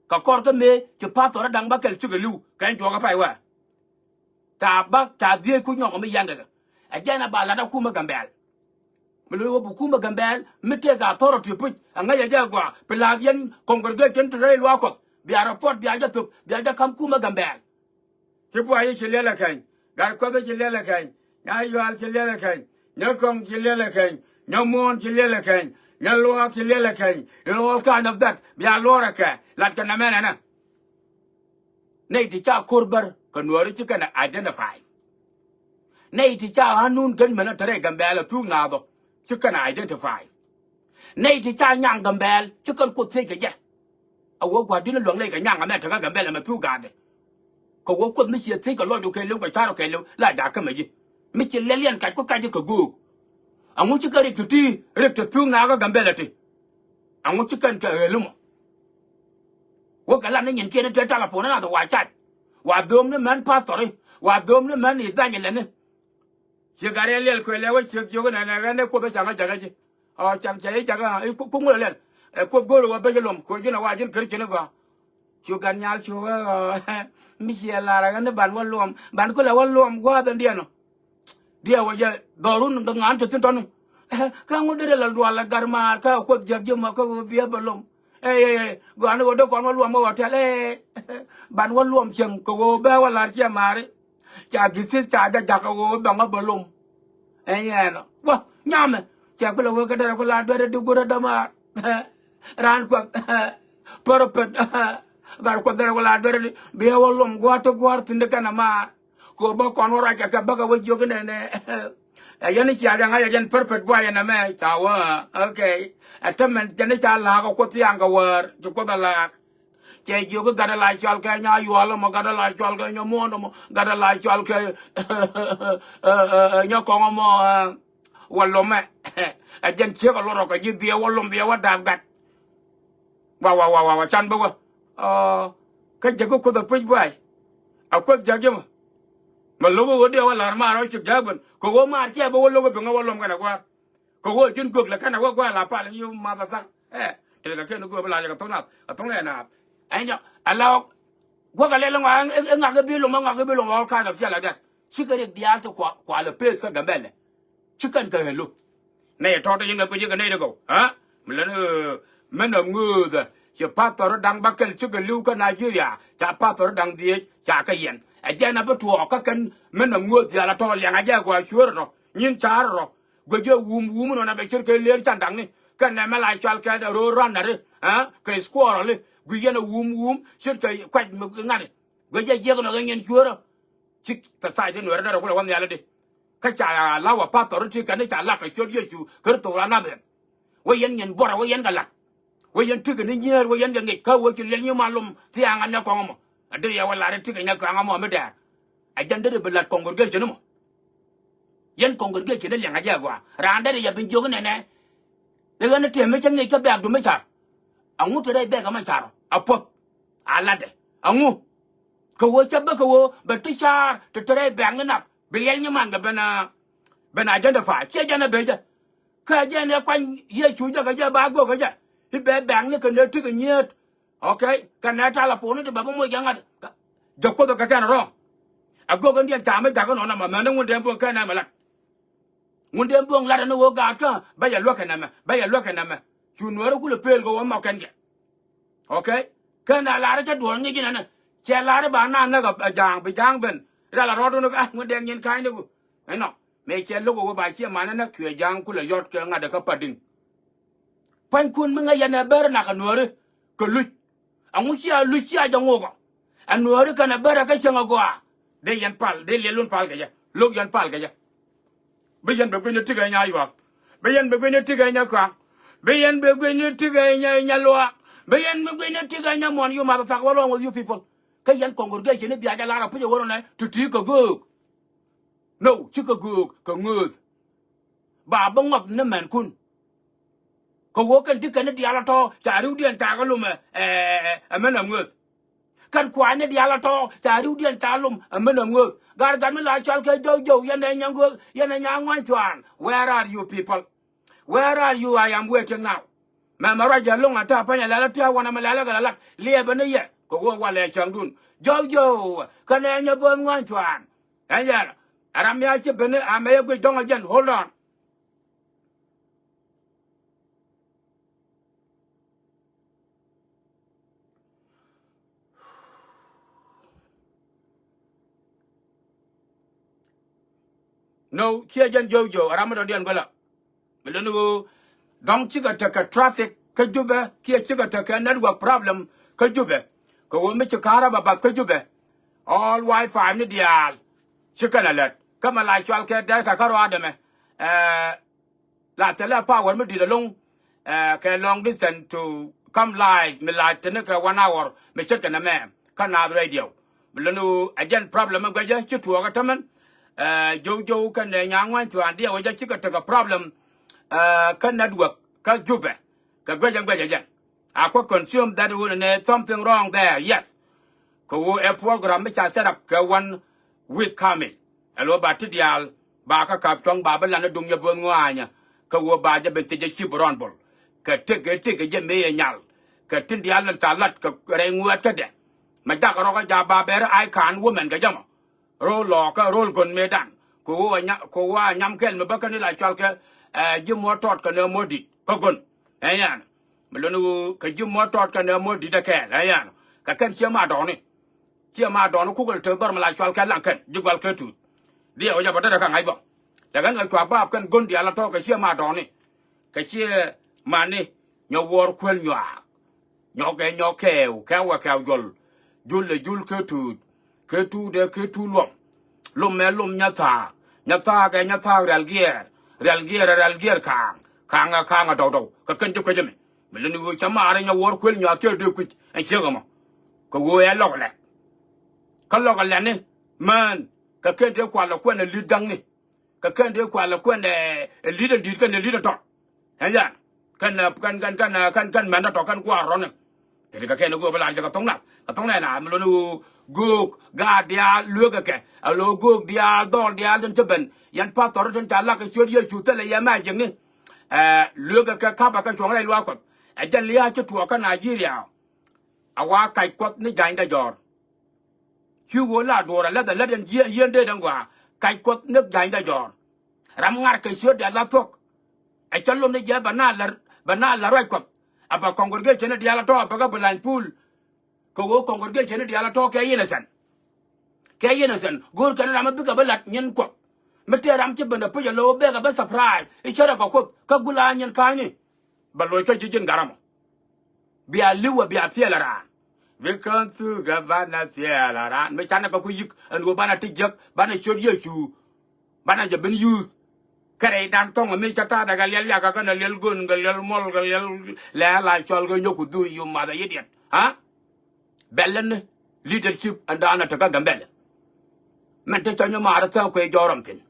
Kɛ kɔr kä mëë ci pastor da̱ŋ bäkɛl cikɛ li̱w kɛ ɛn juɔk ɛ pay wä. Ca bä ca dhiec ku nyɔk mi yɛn kɛ kɛ. Ɛ jɛn ɛ ba lat ɛ kumɛ Gambɛl. Mi lo̱c wä bi kumɛ Gambɛl mi tëëk authority puc ɛ ŋäc ɛ jɛ gɔaa pi la̱th yɛn congregation ti rɛy luaak Kuɔth bia report bia jɛ thöp bia jɛ ka̱m kumɛ Gambɛl. Ci buay i̱ ci liɛl ɛ kɛny. Gat Kuɔth i̱ ci liɛl ɛ kɛny. Nya Yual ci liɛl ɛ kɛny. Nya Kɔŋ ci liɛl ɛ kɛny. Nya Muɔ̱ɔ̱n ci liɛl ɛ kɛny. Nya Luaak ci liɛl ɛ kɛny. I̱ all kind of that bia luɔr ɛ kɛ lat kɛ nɛmɛ nɛnɛ. Nɛy ti ca ko̱r bär kɛ Nuääri ci kɛn ɛ identify. Nɛy ti ca ɣän nun gän mɛn ɛ te rɛy Gambɛlɛ thuk naath ɔ ci kɛn ɛ identify. Nɛy ti ca nyaŋ Gambɛl ci kɛn Kuoth thiec kɛ jɛ. A wee gua̱di̱n luäŋ nɛy kɛ nyaŋ amɛ tekä Gambɛl ɛmɛ thuk gaatdɛ. Kɛ wee Kuoth mi ciɛ thiec kɛ lɔcdu kɛɛliw kɛ ca̱ru kɛɛliw la jakä mɛ ji̱. Mi ci lɛl yɛn kac ku kac ji̱ kɛ göök. Aŋu ci kɛ rik ti ti rik ti thuk naakä Gambɛl ɛ ti. Aŋu ci kɛn kɛ ɣäl imɔ. Wä kɛ lat ni nyinkiɛn i̱ tëë talapon inath wa cac. Wa dhoom ni män pathɔri wa dhoom ni män i̱ dhany ilɛni. Ciek gat yɛ liɛl kuɛ lɛ wä ciek jiök inɛnɛ ɣän dee Kuoth ɛ caŋ ɛ jakä ji̱. Ɔ caŋ cɛ i̱ jakä i̱ ku ŋulɛ lɛl. Ɛ Kuoth go̱o̱r ɛ wä ben ji̱ luɔm kuɛ ji̱n ɛ wa ji̱n kär cin i̱ gɔaa. Cu gat nyal cu ɣä ɣɔɔ mi ciɛ lar ɛ ɣän i̱ ban wä luɔm ban kulɛ wä luɔm gua̱a̱th ɛn diɛn ɔ. Diɛ wä jɛ dhɔrun kɛ ŋa̱n te thi̱n tɔ̱ni. Kä ŋut derɛ la dual ɛ gat maar kä Kuoth jiäk ji̱ mɔ kä ɣöö biɛ bä luɔm. Ɛ ɛ ɛ gɔaa ni ɣöö dee kɔn wä luɔm ɛ hotel ɛ ban wä luɔm cieŋ kɛ ɣöö bɛ wä lar ciɛ maari. Ca githith ca jɛ jakä ɣöö bɛŋä bä lom. Ɛn yɛn ɔ wä nyamɛ cɛ kulɛ wee kä derɛ ku la duɛrɛ di gurɛ dämaar. Raan kuɔth pär pät. Gat kuɔth derɛ ku la duɛrɛ di biɛ wä lom gua̱a̱r ti gua̱a̱r thi̱n di kɛn ɛ maar. Kɛ ɣöö bä kɔn wä ruac kɛ kɛ bäkɛ wä jiök inɛnɛ. Ɛ yɛn i̱ cia jɛ ŋa̱c ɛ jɛn pär pät buay ɛn ɛmɛ ca wä. Okay. Ɛ tämɛ jɛn i̱ ca la̱a̱k ɛ kuoth thia̱a̱ŋ kɛ wäär ci kuoth ɛ la̱a̱k. Cɛ jiök i̱ gatdä la cɔal kɛ nya yuɔl ɛmɔ gatdä la cɔal kɛ nya muɔ̱ɔ̱n ɛmɔ gatdä la cɔal kɛ nya kɔŋ ɛmɔ. Wä lomɛ ɛ jɛn ciek ɛ luɔt rɔ kɛ ji̱ biɛ wä lom biɛ wä da̱a̱p gat. Wa wa wa wa wa can bä wä kä jek kä kuoth ɛ puc buay. A kuoth jak jɛ mɔ mɛ lo̱k ɛ ɣöö diɛ wä la̱r maar ɔ cik ja̱a̱k ben kɛ ɣöö maar ciɛ bä wä lo̱k ɛ bi ŋä wä lom kɛnɛ gua̱a̱r. Kɛ ɣöö ji̱n gök lɛ kɛn a wä gua̱a̱r la pal i̱ math a thaŋ. Ɛ tëë kɛ ken i̱ gök bi la jɛ kɛ thoŋ nath kɛ thoŋ nɛ naath. Ɛn jɔ ala ɣɔk guäk a lɛl iŋɔ iŋak i̱ bi lom iŋak i̱ bi lom all kind of shit like that. Cikɛ rik diaal ti kua kua lɛ peth kä Gambɛlɛ. Ci kɛn kɛ ɣɛl lo̱k. Nɛy tɔ̱ ti ci ŋäk guic kɛ nɛy ti gɔw ɛ mi lɛn. Min ɛ ŋööthɛ ci pathɔri da̱ŋ bäkɛl cikɛ li̱w kä Nigeria ca pathɔri da̱ŋ dhieec ca kɛ yɛn ɛ jɛn a bi tuɔɔk kä kɛn min ɛ ŋööth dhial a tɔ̱ liɛŋ a jɛ a gɔaa cueer rɔ nyin ca̱a̱r rɔ. Guic jɛ wum wum inɔn a bɛ cir kɛ lier can da̱ŋni kɛn nɛmɛ la cɔal kɛ dɛ ro̱o̱ rɔ̱n nɛri ɛ kɛ squirrel i̱. Guic yɛn a wum wum ce̱tkɛ kuac mi ŋa̱t. Guic jɛ jiɛk nɔ kɛ nyin cueerä. Ci society Nuɛɛri derɛ kulɛ wä nhial i̱di. Kä ca law a path authority kɛn ca lak kɛ ciöt Yecu Kritho raan nath ɛn. Wä yɛn nyin buɔrɛ wä yɛn kɛ lat. Wä yɛn tikɛ ni nyier wä yɛn kɛ ŋic kä wä ci liɛl nyi malum thiaŋ anɛ kɔŋ ɛmɔ. A deri yɛ wä lat i̱ tikɛ nyɛ kɔŋ ɛmɔ mi dɛɛr. A jɛn deri bi lat congregation ɛmɔ. Yɛn congregation ni liɛŋ a jɛ agɔaa. Raan derɛ yɛ bi jiök inɛnɛ. I̱ ɣän i̱ tëë mi cä ŋic kä bɛɛkdu mi car. Aŋu te rɛy bɛɛk ɛmɛ car ɔ? A puɔth. A latdɛ. Aŋu? Kɛ ɣöö cä bä kɛ ɣöö bɛ ti car ti te rɛy bɛɛk ni nath. Bi liɛl nyi man kɛ ben a, ben a identify. Ciɛ jɛn a bee jɛ. Kä jɛn ɛ kuany Yecu jɛ kɛ jɛ ba gök kɛ jɛ. I̱ bɛ bɛɛk ni kɛ nɛ ti kɛ nyiet. Okay, kɛ nɛ talɛ poni ti bɛ bi moc kɛ ŋa̱t. Jɛ kuoth kɛ kɛn rɔ. A gök in diɛn ca mi jakä nɔnɔ ma mɛn ni ŋun dee buɔ̱ŋ kɛn nɛ mɛ lat. Ŋun dee buɔ̱ŋ lat ni ɣöö gaat kä bä yɛ luäk kɛ nɛmɛ, bä yɛ luäk kɛ nɛmɛ. Cu Nuɛɛri kulɛ pëël kɛ ɣöö mɔk kɛn kɛ. Okay, kɛn a lar cä duɔl ŋic inɛnɛ. Cɛ lar ba na näk a ja̱a̱ŋ bi ja̱a̱ŋ ben. Ral a rɔɔdun kä ŋun dee nyin ka̱ny ni ku. Ɛnɔ mëë cɛ lo̱k ɣöö ba ciɛ man ni näk cuɛ ja̱a̱ŋ kulɛ yɔt kɛ ŋa̱t kä Padiŋ. Pua̱nykun mi ŋäc yɛn ɛ bär nak ɛ Nuääri kɛ luc. Ɛŋu cia luc cia jɛ ŋok ɔ? Ɛ Nuääri kɛnɛ bär ɛ kä cäŋ ɛ gɔaa. Dee yɛn pal, dee liɛlun pal kɛ jɛ. Lo̱k yɛn pal kɛ jɛ. Bi yɛn bi gui̱ni tikɛ nya yuak. Bi yɛn bi gui̱ni tikɛ nya kɔaŋ. Bi yɛn bi gui̱ni tikɛ nya, nya luaak. Bi yɛn bi gui̱ni tikɛ nya muɔ̱n. You motherfucker, what wrong with you people? Kä yɛn congregation ni bia jɛ lar a puc ɛ wä run ɛ tuti kɛ göök. No, cikɛ göök kɛ ŋööth. Ba bi ŋɔth ni mɛnkun. Kɛ ɣöö kɛn ti kɛn ni diaal a tɔ̱ ca riwdiɛn ca kɛ lom ɛ, ɛ, ɛ, ɛ mɛn ɛ ŋööth. Kɛn kuany ni diaal a tɔ̱ ca riwdiɛn ca lom ɛ mɛn ɛ ŋööth. Gat gat mi la cɔal kɛ jow jow yɛn ɛ nyaŋ göök yɛn ɛ nyaŋ ŋuany thuaan. Where are you people? Where are you? I am waiting now. Mɛmɛ ruac jɛ loŋ a ta̱a̱ pa̱ny a lɛl a tia̱a̱ wanɛ mi lɛl a kɛ lɛ lat liɛpɛ ni yɛ kɛ ɣöö walɛ cäŋdun. Jow jow kɛnɛ nyɛ bo̱o̱th ŋuany thuaan. Ɛn yɛn a ram mi a ci ben a mɛ yɛ guic dɔ̱ŋ a jɛn. Hold on. No, ciɛ jɛn jow jow a ram mi dɔ̱diɛn guäla. Mi luni ɣöö dɔ̱ŋ cikɛ tekɛ traffic kä Jubɛ kiɛ cikɛ tekɛ network problem kä Jubɛ. Kɛ ɣöö mi ci ka̱rä bɛ bath kä Jubɛ. All wifi ni diaal ci kɛn a lät kä mɛ la cual kɛ data kä rɔaadɛ mɛ. Ɛɛ, la thilɛ power mi di̱t alo̱ŋ. Ɛɛ, kɛ long distance to come live mi la tini kɛ one hour mi ce̱tkɛ nɛ mɛ kä Naath Radio. Mi luni ɣöö ɛ jɛn problem mi guɛcä ci tuɔɔk ɛ tämɛn. Ɛɛ, jow jow kɛnɛ nyaŋ ŋuany thuaan diɛ wecä cikɛ tekɛ problem. Ɛɛ, kä network kä Jubɛ kɛ guɛcä guɛcä jɛ. A kuɛ consume that wun nɛ something wrong there, yes. Kɛ ɣöö ɛ program mi ca set up kɛ one week coming. Ɛ lo̱ ba ti diaal ba kä kap cuɔ̱ŋ ba bi lan ni duŋ nyɛ bo̱o̱th ŋɔaanyä. Kɛ ɣöö ba jɛ ben thiec jɛ cip rɔn bol kɛ tëk kɛ tëk kɛ jɛ mëë yɛ nyal. Kɛ tin diaal lan ca lat kɛ rɛy ŋuɛ̈t kädɛ. Mɛ jakä rɔ̱kä ja ba bɛr iCAN women kɛ jɛ mɔ. Ro̱l lɔɔkä ro̱l gön mëëdan kɛ ɣöö a nyam kɛl mi bä kä ni la cɔal kɛ, ɛ, ji̱ muɔ̱t tɔt kɛ nɛ muɔ̱t di̱t kä gön. Ɛ yɛn mi luni ɣöö kɛ ji̱ muɔ̱t tɔt kɛ nɛ muɔ̱t di̱t ɛ kɛɛl ɛ yɛn. Kɛ kɛn ciɛ ma dɔɔni. Ciɛ ma dɔɔni kukɛ lɛ tek dhɔr mi la cɔal kɛ laŋ kɛn ji̱ gual kɛ tuut. Diɛ wä jɛ bä derɛ kä ŋa̱c bä. Lɛ kɛn kɛ cua baap kɛn gön diaal a tɔ̱ kɛ ciɛ ma dɔɔni. Kɛ ciɛ mani nyɔ wuɔr kuel nyuaak. Nyɔkɛ nyɔk kɛɛw kɛ wɛ kɛɛw jɔl. Jul ɛ jul kɛ tuut kɛ tuut ɛ kɛ tuut luɔm. Lom ɛ lom nyɛ thaak nyɛ thaak ɛ nyɛ thaak rial giɛɛr. Rial giɛɛr ɛ rial giɛɛr kaaŋ kaaŋ ɛ kaaŋ ɛ dɔw dɔw kɛ kɛn ji̱ kuecä mi. Mi leni ɣöö cä maarä nyɛ wuɔr kuel nyuaak kiɛ dee kui̱c ɛn ciek ɛmɔ. Kɛ ɣöö ɛ lɔk ɛ lɛt kä lɔk ɛ lɛtni mään kɛ kɛn tëë kual ɛ kuɛn ɛ li̱t da̱ŋni. Kɛ kɛn dee kualɛ kuɛn ɛ li̱t ɛn di̱i̱t kɛn ɛ li̱t ɛn tɔt. Ɛn yan kɛn kɛn kɛn kɛn kɛn kɛn mɛn tɔt kɛn kuaar rɔn ɛn. Thil kɛ kɛn ɛ göök bä lar jɛ kɛ thoŋ nath kɛ thoŋ nɛn a mi lon ɛ ɣöö göök gaat diaal lueekɛ kɛ. Ɛ lo̱ göök diaal dhɔl diaal tin ci ben yɛn path thɔr tin ca lak kɛ ciöt Yecu thilɛ yɛ mɛ jiäkni. Ɛ lueekɛ kɛ ka̱pɛ kɛ cuɔ̱ŋ rɛy luaak Kuɔth. Ɛ jɛn lia̱a̱ ci tuɔɔk kä Nigeria. A wa kac Kuɔth ni jany dɛ jɔ̱ɔ̱r. Ci ɣöö la duɔ̱ɔ̱r a lɛth a lät ɛn yieen dee däŋ gɔaa kac Kuɔth ni jany dɛ jɔ̱ɔ̱r. Ram ŋa̱r kɛ ciöt dɛ la thuɔ̱k. Ɛ cä lom ni jɛ bɛ na lär bɛ na lär ruac Kuɔth. A bɛ congregation ni diaal a tɔ̱ a bɛ kɛ bɛ lany puul. Kɛ ɣöö congregation ni diaal a tɔ̱ kɛ innocent. Kɛ innocent go̱o̱r kɛn ram mi bikɛ bä la̱t nyin Kuɔth. Mi tëë ram ci ben a puc a lo̱o̱ bek a bä surprise i̱ cärɛ kɛ Kuoth kä gula nyin ka̱a̱cni. Bɛ loc kä ji̱ ji̱n garamɔ. Bia li̱w ɛ bia thiɛl ɛ raan. Bi kän thuk ɛ banɛ thiɛl ɛ raan. Mi canɛ kɛ ku yi̱k ɛn ɣöö banɛ ti jiäk banɛ ciöt Yecu. Banɛ jɛ ben yuuth. Kɛ rɛydan thɔŋ mi cä ta̱a̱dɛ kɛ liɛl yakɛ kɛnɛ liɛl gön kɛ liɛl muɔl kɛ liɛl lɛɛl a cɔl kɛ nyɔk ku dhuuc you mother idiot. Ha? Bɛlɛ ni leadership ɛn daanɛ tekä Gambɛlɛ. Mɛn te cɔny maarä thäk kuɛ jɔrɔm thi̱n.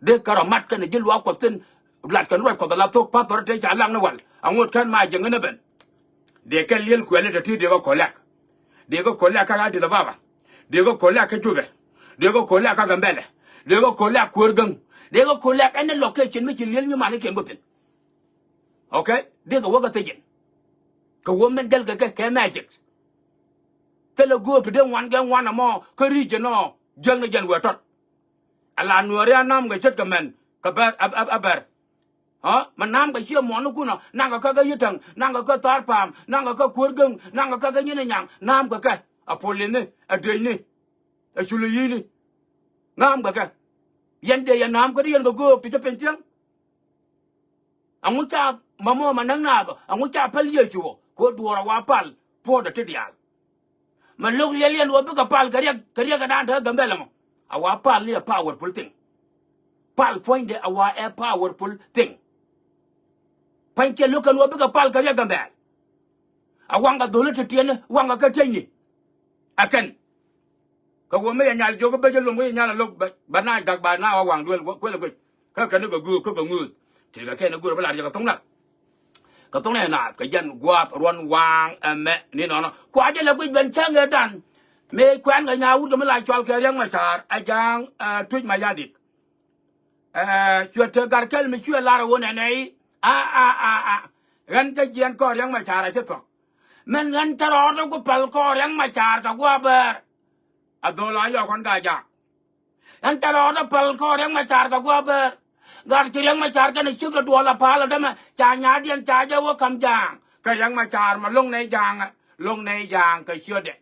Dee kärɔ mat kɛnɛ ji̱ luaak Kuɔth thi̱n. Lat kɛn ruac Kuɔth ala thok pa̱th thɔrɔ te ca lak ni wal aŋot kɛn ma jiäŋ ni ben. Dee kɛ liɛl kuɛli te ti dee kɛ kolak. Dee kɛ kolak kä Addis Ababa. Dee kɛ kolak kä Jubɛ. Dee kɛ kolak kä Gambɛlɛ. Dee kɛ kolak kuäär gäŋ. Dee kɛ kolak ɛn ni location mi ci liɛl nyiman ni kiɛn guth thi̱n. Okay? Dee kɛ wä kɛ thiec in. Kɛ wä min dɛl kɛ kɛ kɛ magic. Thilɛ göök ti dee ŋuan kɛ ŋuan ɛmɔ kä region ɔ jiäkni jɛn wee tɔt. Ala Nuääri a nam kɛ ce̱tkɛ mɛn kɛ bɛr a bɛr. Ɔ mɛ nam kɛ ciɛ muɔnikun ɔ naŋkɛ kä kä Yitäŋ naŋkɛ kä Thaar Pa̱a̱m naŋkɛ kä Kuäär Gäŋ naŋkɛ kä kä Nyin Nyaŋ nam kɛ kɛ a polini a dëëcni a culi yi̱ni. Nam kɛ kɛ yɛn dee yɛ nam kä di yɛn kɛ göök ti cä piny thiäŋ. Aŋu ca mamɔ ma näk naath ɔ aŋu ca päl Yecu ɔ kɛ ɣöö duɔ̱ɔ̱r a wa pal puɔ̱ɔ̱dɛ ti diaal. Ma lo̱k liɛl yɛn ɣöö bikɛ pal kɛ riɛk kɛ riɛk kɛ daan te kä Gambɛl ɛmɔ. A wa pal ni a powerful thing. Pal puɔ̱nydɛ a wa ɛ powerful thing. Puɔ̱ny cɛ lo̱k kɛn ɣöö bikɛ pal kɛ riɛk Gambɛl. A waŋkɛ dho̱li ti tiɛni waŋkɛ kä tiecni. Ɛ kɛn. Kɛ ɣöö mi yɛ nyal jiök kä ben jɛ lom kä yɛ nyal a lo̱k bɛ na jak ba na ɣä waŋ duel kuël ɛ guic. Kä kɛn ni kɛ göök kä kɛ ŋööth. Ti kɛ kɛn ni göör bä lar jɛ kɛ thoŋ na. Kɛ thoŋ nɛ naath kɛ jɛn gua̱a̱th ruɔ̱n waŋ ɛmɛ ni nɔnɔ kua jɛ lɛ guic ben cäŋ ëë dan. Mëë kuɛn kɛ nyaa wut kɛ mi la cual kɛ Riɛk Macar ɛ ja̱a̱ŋ ɛ Tuc Mayardit. Ɛ cuɛ te gar kɛl mi cuɛ lar ɛ ɣöö nɛnɛ i̱ a a a a. Ɣän cä jiɛn kɔɔr Riɛk Macar a ci thuɔ̱k. Mɛn ɣän cä rɔɔdä ku päl kɔɔr Riɛk Macar kɛ gua̱a̱ bäär. A dhol a yɔk kɔn ka jaak. Ɛn ca rɔɔdä päl kɔɔr Riɛk Macar kɛ gua̱a̱ bäär. Gat ci Riɛk Macar kɛnɛ ciek dɔ̱duɔl a pa̱a̱l ɛ dämɛ ca nyaatdiɛn ca jɛ wä ka̱m ja̱a̱ŋ. Kɛ Riɛk Macar mɛ lo̱ŋ nɛy ja̱a̱ŋ ɛ lo̱ŋ nɛy ja̱a̱ŋ kɛ ciötdɛ.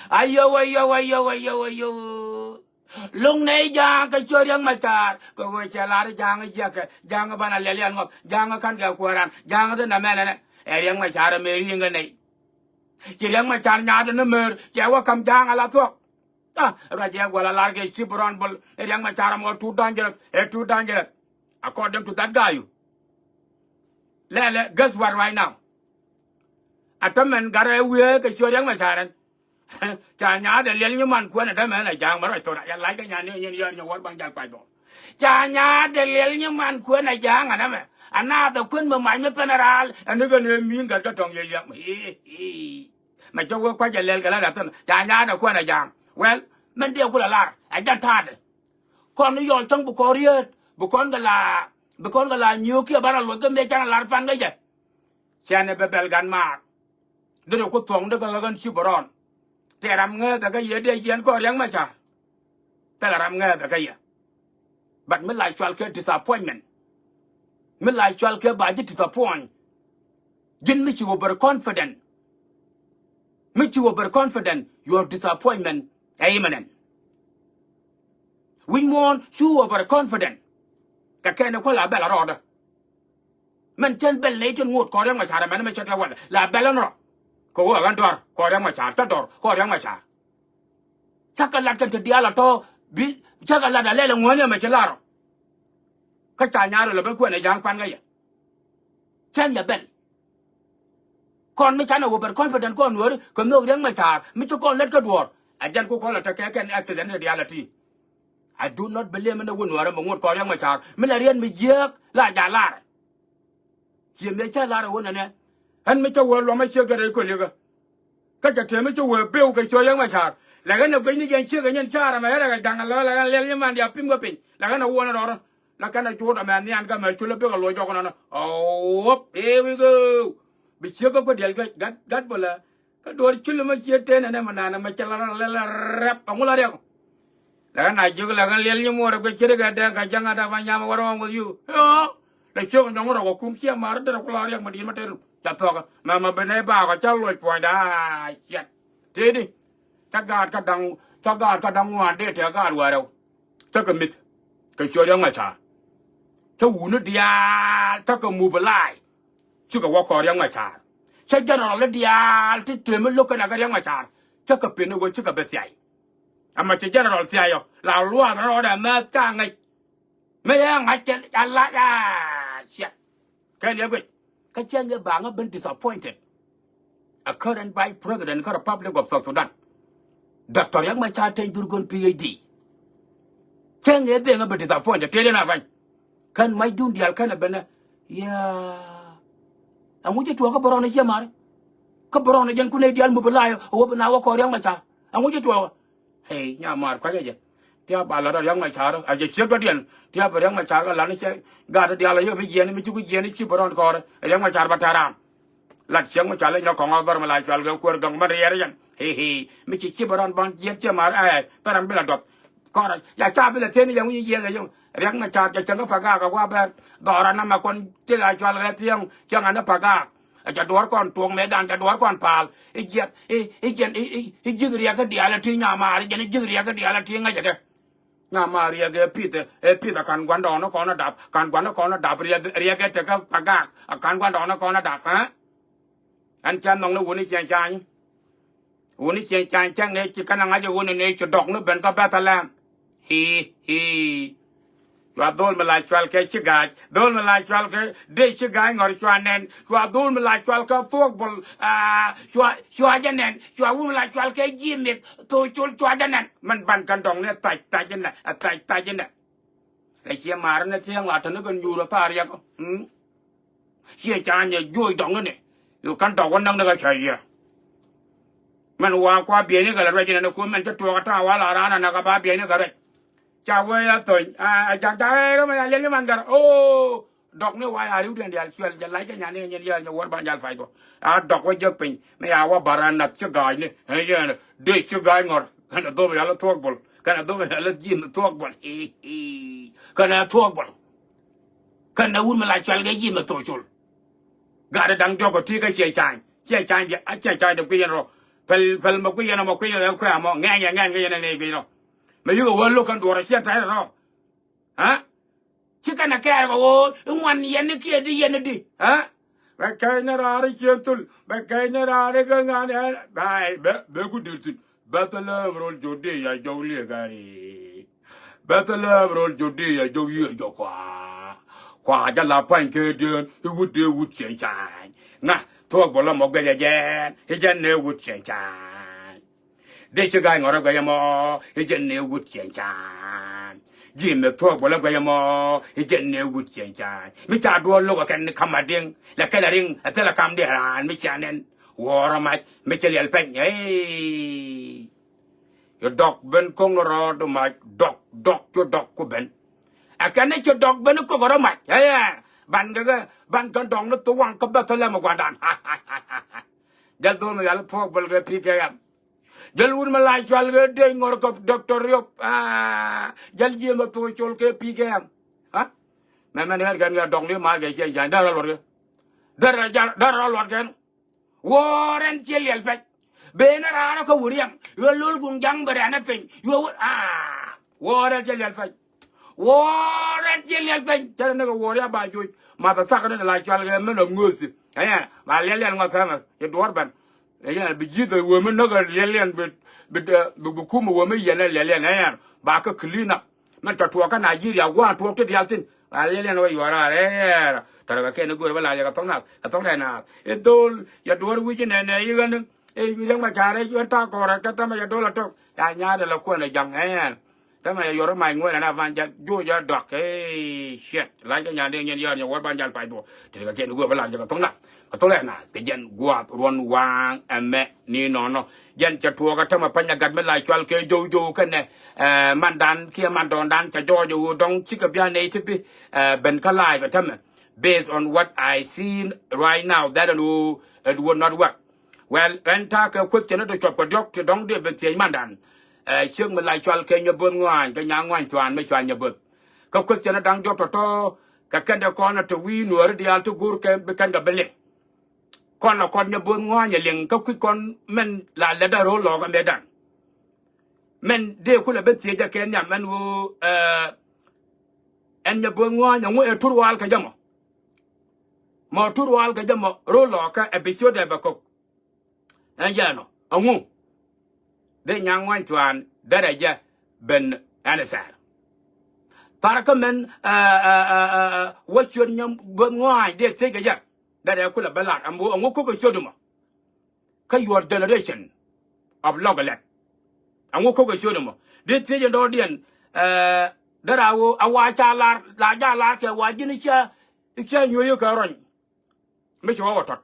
Ayow ayow ayow ayow ayow. Lo̱ŋ nɛy ja̱a̱ŋ kɛ ciöt Riɛk Macar kɛ ɣöö cɛ lar ja̱a̱ŋ jiäkɛ ja̱a̱ŋ banɛ liɛl yɛn ŋɔth ja̱a̱ŋ ka̱n kɛ kuääran ja̱a̱ŋ dhi nɛmɛ nɛnɛ. Ɛ Riɛk Macar ɛmɛ ri̱i̱ŋ kɛ nɛy. Ci Riɛk Macar nyaatdɛ ni mär cɛ wä ka̱m ja̱a̱ŋ ala thuɔ̱k. Ah, ruac ɛ gual a lar kɛ cip rɔn bol. Ɛ Riɛk Macar mɔ too dangerous. Ɛ too dangerous. According to that guy you. Lɛ lɛ guess what right now? A tämɛn gat ɛ wiee kɛ ciöt Riɛk Macar ɛn. Ca nyaatdɛ liɛl nyiman kuɛn a tämɛn a ja̱a̱ŋ mɛ ruac thon a yɛ lac kɛ nyan ni nyin yɛɛr nyɛ wär ban jal pac bɔ. Ca nyaatdɛ liɛl nyiman kuɛn a ja̱a̱ŋ a tämɛ a naath a kuën mɛ mac mi pɛn a raal. Ɛn ni kɛ ni mi̱i̱n gat kä tɔ̱ŋ yɛ liɛm. Ii ii. Mɛ cä wee kua̱c ɛ lɛl kɛ la dap thi̱n ca nyaatdɛ kuɛn ɛ ja̱a̱ŋ. Well, mɛn dee kulɛ lar ɛ jɛn ta̱a̱dɛ. Kɔn ni yɔl cäŋ bi kɔn riet bi kɔn kɛ la bi kɔn kɛ la nyiöökiɛ banɛ luɔth kä mëë canɛ lar pan kä jɛ. Cɛn ɛ bɛ bɛl gan maar. Derɛ ku thuɔ̱ŋdä kɛ ɣä ɣän ci bɛ rɔɔn. Tɛ ram ŋääthɛ kä yɛ dee jiɛn kɔn Riɛk Macar. Thilɛ ram ŋääthɛ kä yɛ. But mi la cual kɛ disappointment. Mi la cual kɛ ba ji̱ disappoint. Ji̱n mi ci over confident. Mi ci over confident your disappointment ɛ imminent. Wi̱c muɔ̱ɔ̱n cu over confident. Kɛ kɛn ɛ kuäl a bɛl a rɔɔdä. Mɛn cɛn bɛl nɛy tin ŋot kɔn Riɛk Macar ɛmɛn mɛ cɛ tɛ wal la bɛl ɛn rɔ. Kɛ ɣöö ɛ ɣän dɔ̱r kɔn Riɛk Macar cä dɔ̱r kɔn Riɛk Macar. Cakɛ lat kɛn te diaal a tɔ̱ bi cakɛ lat a lɛl ɛŋuäni ɛmɛ ci lar ɔ. Kä ca nyaar ɔ lɛ ben kuɛn ɛ ja̱a̱ŋ pan kä yɛ. Cɛn yɛ bɛl. Kɔn mi canɛ over confident kɔn Nuääri kɛ nhök Riɛk Macar mi ci kɔn lät kä duɔ̱ɔ̱r. Ɛ jɛn ku kɔn lɛ tekɛ kɛn accident te diaal a ti. I do not believe mi ni wun Nuäärä mi ŋot kɔn Riɛk Macar mi la riet mi jiääk la ja̱ lar. Ciɛ mëë cä lar ɛ wä nɛnɛ. Ɣän mi cä wee luɔmä ciek dee rɛy kölikä. Kä cɛ tëë mi cä wee beu kɛ ciöt Riɛk Macar. Lɛ ɣän ɛ guic ni jɛn ciek ɛ nyɛn ca̱r ɛmɛ ɣän rɛ kɛ ja̱ŋ ɛ lä lɛ ɣän liɛl nyiman diaal pi̱m kɛ piny lɛ ɣän ɛ wuɔ̱n ɛ rɔɔdä. Lɛ kɛn ɛ cuut ɛmɛ nhian kä mɛ cul ɛ bikɛ luɔc jɔk nɔnɔ. Ɣöp, here we go. Bi ciek kä kuäär diaal gat gat bä lɛ. Kä duɔ̱ɔ̱r cul mɛ ciet tëë nɛnɛ mɛ naan mɛ cɛ la rɛp ɛŋu la riɛk. Lɛ ɣän a jiök lɛ ɣän liɛl nyimuɔɔr ɛ guic ce̱tkɛ dɛŋ kɛ ja̱ŋ a dap a nyam ɛ wä rɔɔŋ with you. Ɣöö lɛ ciök nyɔŋ rɔk ɛ kum ciɛ mar derɛ ku la riɛk mɛ di̱i̱t mɛ tëë ca thuɔ̱kä mɛ mɛ bi nɛy baakɔ ca luɔc puɔ̱nyda. Ciɛt tëëdi. Cä gaat kä da̱ŋ cä gaat kä da̱ŋ ŋuan dee tɛk gaat wäl rɛw. Cä kɛ mi̱th kɛ ciöt Riɛk Macar. Cä wutni diaal cä kɛ mobilize. Cikɛ wä kɔn Riɛk Macar. Cä general i̱ diaal ti tëë mi lo̱k kɛn a kɛ Riɛk Macar. Cä kɛ pen i̱ ɣöö cikɛ bi thiay. Ɛmɛ ci general thiay ɔ la luaath rɔɔdɛ mɛth ca ŋäc. Mi yɛ ŋa̱c cɛ a lac a ciɛt. Kɛn yɛ guic kä cɛn yɛ baŋä ben disappointed. A current vice president kä Republic of South Sudan, Doctor Riɛk Macar Teny Dhurgon P H D. Cɛn yɛ ben a ben disappointed tëë den a ba̱ny. Kɛn mac dun diaal kɛn a ben a ya. Ɛŋu ci tuɔɔk kä bärɔn a ciɛ mar. Kä bärɔn a jɛn kun a diaal mobilize a wä bi na wä kɔɔr Riɛk Macar. Ɛŋu ci tuɔɔk. Hey, nyamaar kua̱cä jɛ. Tiap ba lat a Riɛk Macar a jɛ ciek dɔ̱diɛn. Tiap bi Riɛk Macar kɛ lat ni cɛ. Gat diaal a yop i̱ jiɛn mi ci ku jiɛn i̱ ci bi rɔn kɔɔr Riɛk Macar ba tɛ̈r raan. Lat ciek mi ca leny ni kɔŋ a dhɔr mi la cual kɛ kuäär gäŋ mi riɛɛr yɛn. Hi, hi. Mi ci ci bi rɔn ban jiɛn ciɛ mar ɛ thɛrɛm bi la duɔth. Kɔrɛ ya ca bi la thieni yɛn wi̱i̱ jiɛn kɛ yɛn. Riɛk Macar jɛ cäŋ kä Pagak a wa bɛr. Dhɔr a namɛ kɔn ti la cual kɛ thiɛŋ cäŋ a ni Pagak. Ɛ cɛ duɔ̱ɔ̱r kɔn tuɔɔk mëëdan cɛ duɔ̱ɔ̱r kɔn paal. I̱ jiɛth i̱ i̱ jiɛn i̱ i̱ i̱ ji̱th riɛk kä diaal ɛ ti nyamaar i̱ jɛn i̱ ji̱th riɛk kä diaal ɛ ti ŋäcɛ kɛ. Nyamaar riɛk ɛ pith ɛ pith ɛ ka̱n gua̱ndɔɔŋni kɔn ɛ dap ka̱n gua̱ndɔɔŋni kɔn ɛ dap riɛk riɛk ɛ tekä Pagak ɛ ka̱n gua̱ndɔɔŋni kɔn ɛ dap ɛ. Ɛn cɛ nhɔkni wuni ciɛn cany. Wuni ciɛn cany cäŋ ëë ci kɛn a ŋa̱c ɛ wuni ni ci dɔk ni ben kä Bethlehem. Hii, hii. Cua dhol mi la cual kɛ ci ga̱a̱c, dhol mi la cual kɛ dee ci ga̱a̱c ŋɔr cua nɛn, cua dhol mi la cual kɛ thuɔk bol, aa, cua, cua jɛ nɛn, cua wun mi la cual kɛ ji̱ mith thok col cua jɛ nɛn. Min ban kɛn dɔŋ ni thac thac inɛ, thac thac inɛ. Lɛ ciɛ ma̱a̱r ni thiäŋ la te ni kɛ nyuur ɛ thaar yɛk. Mm. Ciɛ ca nyɛ juɔc dɔŋ ni. Yu kɛn tɔk wä näk ni kɛ cä yɛ. Mɛn wa kua bieyni kɛ lɛ ruɛc inɛ ni kun mɛn cä tuɔɔk ɛ ta̱a̱ wa la raan ɛ näk ɛ ba bieyni kɛ ruɛc. Ca wee ya thony a ja̱ŋ ca rɛɛ rɛ mɛ ya liɛl ni man gɛr. Oo. Dɔk ni wa ya riw diɛn diaal cuɛl jɛ lac kɛ nyan ni nyɛn yɛɛr nyɛ wuɔr ban jal pay thok. A dɔk wä jek piny mɛ ya wä bar a nath ci ga̱a̱c ni. Ɛ yɛn dee ci ga̱a̱c ŋɔr. Kɛn ɛ dhop yal thuɔk bol. Kɛn ɛ dhop yal ji̱n thuɔk bol. Ii, ii. Kɛn ɛ thuɔk bol. Kɛn ɛ wun mi la cual kɛ ji̱n mɛ thok col. Gat ɛ da̱ŋ jɔk ɔ ti kä ciɛ cany. Ciɛ cany diɛ a ciɛ cany diɛ kui̱ yɛn rɔ. Pɛl, pɛl mɛ kui̱ yɛn ɔ mɛ kui̱ yɛn ɔ kui̱ amɔ ŋɛny ɛ ŋɛny kɛ yɛn ɛ nɛy guic rɔ. Mɛ yikɛ wä lo̱k kɛn duɔrɔ ciɛ ta̱y rɔ. Aa? Ci kɛn ɛ kɛɛr kɛ ɣöö i̱ ŋuan yɛn ni kiɛ di yɛn ni di. Aa? Bɛ kɛc ni raar i̱ ciën thul bɛ kɛc ni raar i̱ kä ŋa̱n ɛ. Bɛ, bɛ, bɛ ku di̱r thi̱n. Bethlehem rol Judia jɔk liek gari. Bethlehem rol Judia jɔk yiëë jɔk kua. Kua jɛ la pa̱ny kɛ dieen i̱ wut dee wut cieŋ ca̱a̱ny. Ŋa thuɔk bol ɛmɔ guɛcɛ jɛn i̱ jɛn nee wut cieŋ ca̱a̱ny. Dee ci ga̱a̱c ŋɔr ɛ guɛcɛ mɔ i̱ jɛn nee wut cieŋ ca̱a̱ny. Ji̱ mi thuɔk bol ɛ guɛcɛ mɔ i̱ jɛn nee wut cieŋ ca̱a̱ny. Mi ca duɔl lo̱k ɛ kɛn ni ka̱m a diŋ lɛ kɛn a riŋ ɛ thilɛ kam diɛ raan mi cia nɛn. Wuɔ̱ɔ̱r ɛ mac mi ci liɛl pɛny. Ey. Yɛ dɔk ben ko̱ŋ ni rɔɔd mac dɔk dɔk cu dɔk ku ben. Ɛ kɛn ni cu dɔk ben ko̱k rɔ mac. Ɛ yɛ ban kɛ kɛ ban kɛ dɔk ni thok waŋ kä Bethlehem gua̱ndan. Jɛl dhol mi yal thuɔk bol kɛ P K M. Jɛl wun mi la cual kɛ dec ŋɔr kɛ Doctor Riop. Aa, jɛl jiɛ mi thok col kɛ P K M. Aa? Mɛ mɛn ɣɛr kɛn kɛ dɔk ni mac kɛ ciɛ ja̱ny dɛr rɔ luɔt kɛ. Dɛr rɔ luɔt kɛn. Wuɔ̱ɔ̱r ɛn ciɛ liɛl pɛc. Ben raan kä wuriɛm. Yuɔ lol guŋ ja̱ŋ bɛ rɛn ɛ piny. Yuɔ wur aa. Wuɔ̱ɔ̱r ɛn ciɛ liɛl pɛc. Wuɔ̱ɔ̱r ɛn ciɛ liɛl pɛc. Cɛ ni kɛ wuɔ̱ɔ̱r ya ba joc. Ma bɛ thak ni la cual kɛ min ɔ ŋööthi. Ɛyɛn ba liɛl liɛn ŋɔth kɛmɛ. Yɛ duɔ̱ɔ̱r bɛn. Ɛyɛn bi ji̱th ɛ wee mi näk ɛ liɛl liɛn bi bi bi kum ɛ wee mi yɛn ɛ liɛl liɛn ɛyɛn ba kä clean up. Mɛn tɔ tuɔɔk kä Nigeria gua̱a̱n tuɔɔk ti diaal thi̱n. Ɣän liɛl liɛn wä yuɔr ɣaar ɛɛr. Tɔrɔ kɛ kɛn i̱ go̱o̱r bä la yɛ kɛ thok nath kɛ thok lɛ naath i̱ dho̱o̱l. Yɛ duɔ̱ɔ̱r wi̱c inɛnɛ i̱ ɣän i̱ Riɛk Macar i̱ ɣän ta̱a̱ kɔɔr ɛ kɛ tämɛ yɛ do̱l ɛ tɔk. Ya nyaatdɛ lɛ kuɛn ɛ ja̱ŋ ɛɛr. Tämɛ yɛ yuɔr i̱ mac ŋuɛn ɛn a van jɛ joc ɛ dɔak. Ëë ciɛt lac kɛ nyan dee nyɛn yɔr nyɛ wuɔ̱r ban jal pay dhuɔ̱k. Tëë kɛ kɛn i̱ go̱o̱r bä lar jɛ kɛ thok nath kɛ thok lɛ naath kɛ jɛn gua̱a̱th ruɔ̱n waaŋ ɛmɛ ni nɔnɔ. Jɛn cɛ tuɔɔk ɛ tämɛ pa̱ny ɛ gat mi la cual kɛ jo̱w jo̱w kɛnɛ. Ɛ mandan kiɛ mandɔɔndan cɛ jɔɔc ɛ ɣöö dɔ̱ŋ cikɛ bia nɛy ti bi ɛ ben kä live ɛ tämɛ. Based on what I seen right now that ɛn ɣöö it would not work. Well ɛn ta̱a̱ kɛ question ni ti cuɔp kɛ diɔ̱k ti dɔ̱ŋ dee ben thiec mandan. Ɛ ciek mi la cual kɛ nyɛ bo̱th ŋɔaany kɛ nyaŋ ŋɔaany cuan mi cual nyɛ bo̱th. Kä question ni da̱ŋ diɔ̱k tɔ̱tɔ̱ kɛ kɛn dee kɔn ɛ te wi̱i̱ nuääri diaal ti go̱o̱r kɛ bi kɛn kɛ bi liŋ. Kɔn la kɔn nyɛ bo̱th ŋɔaany ɛ liŋ kä kui̱c kɔn mɛn la lɛt dee ro̱o̱ lɔɔk ɛmɛ da̱ŋ. Mɛn dee kulɛ ben thiec jɛ kɛ nhiam ɛn ɣöö ɛ ɛn nyɛ bo̱o̱th ŋɔaany ɛŋu ɛ tur waal kɛ jɛ mɔ. Mɔ Tut Rual kɛ jɛ mɔ ro̱l lɔɔkä ɛ bi ciötdɛ bɛ kok. Ɛn jɛ ɛnɔ ɛŋu? Dee Nyaŋ Ŋuany Thuan derɛ jɛ ben ɛn ɛ sɛr. Tharä kä mɛn wä ciöt Nyɛ Buɔth Ŋuany dee thiec kɛ jɛ derɛ kulɛ bä lar ɛŋu kok kɛ ciöt mɔ. Kä your generation of lɔk lɛt. Ɛŋu kok kɛ ciöt mɔ dee thiec ɛn dɔɔdiɛn. Derɛ a ɣöö a wa ca lar la ja lar kɛ wa ji̱n cia cia nyuɔ̱c kɛ rɔny. Mi ci wä wä tɔt.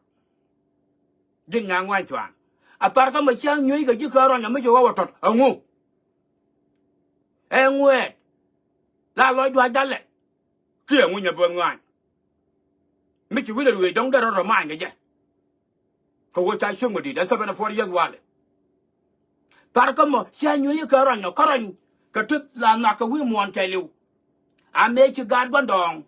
Ji̱n Nyaŋ Ŋuany Thuan a thar kä mɛ cia nyuɔ̱c kɛ ji̱ kɛ rɔny mi ci wä wä tɔt ɛŋu? Ɛ ŋuɛɛt la lɔcdu a jalɛ. Kiɛ ŋu Nyɛ Buɔth Ŋuany? Mi ci wi̱cdɛ ruëëc dɔ̱ŋ dee rɔ̱ rɔ maany kɛ jɛ. Kɛ ɣöö ca ciöŋ mi di̱t ɛ seventy four years walɛ. Thar kä mɔ cia nyuɔ̱c i̱ kɛ rɔny ɔ kä rɔny kɛ tuth la nhak kɛ wi̱i̱ muɔ̱ɔ̱n kɛɛliw. A mëë ci gaat gua̱ndɔɔŋ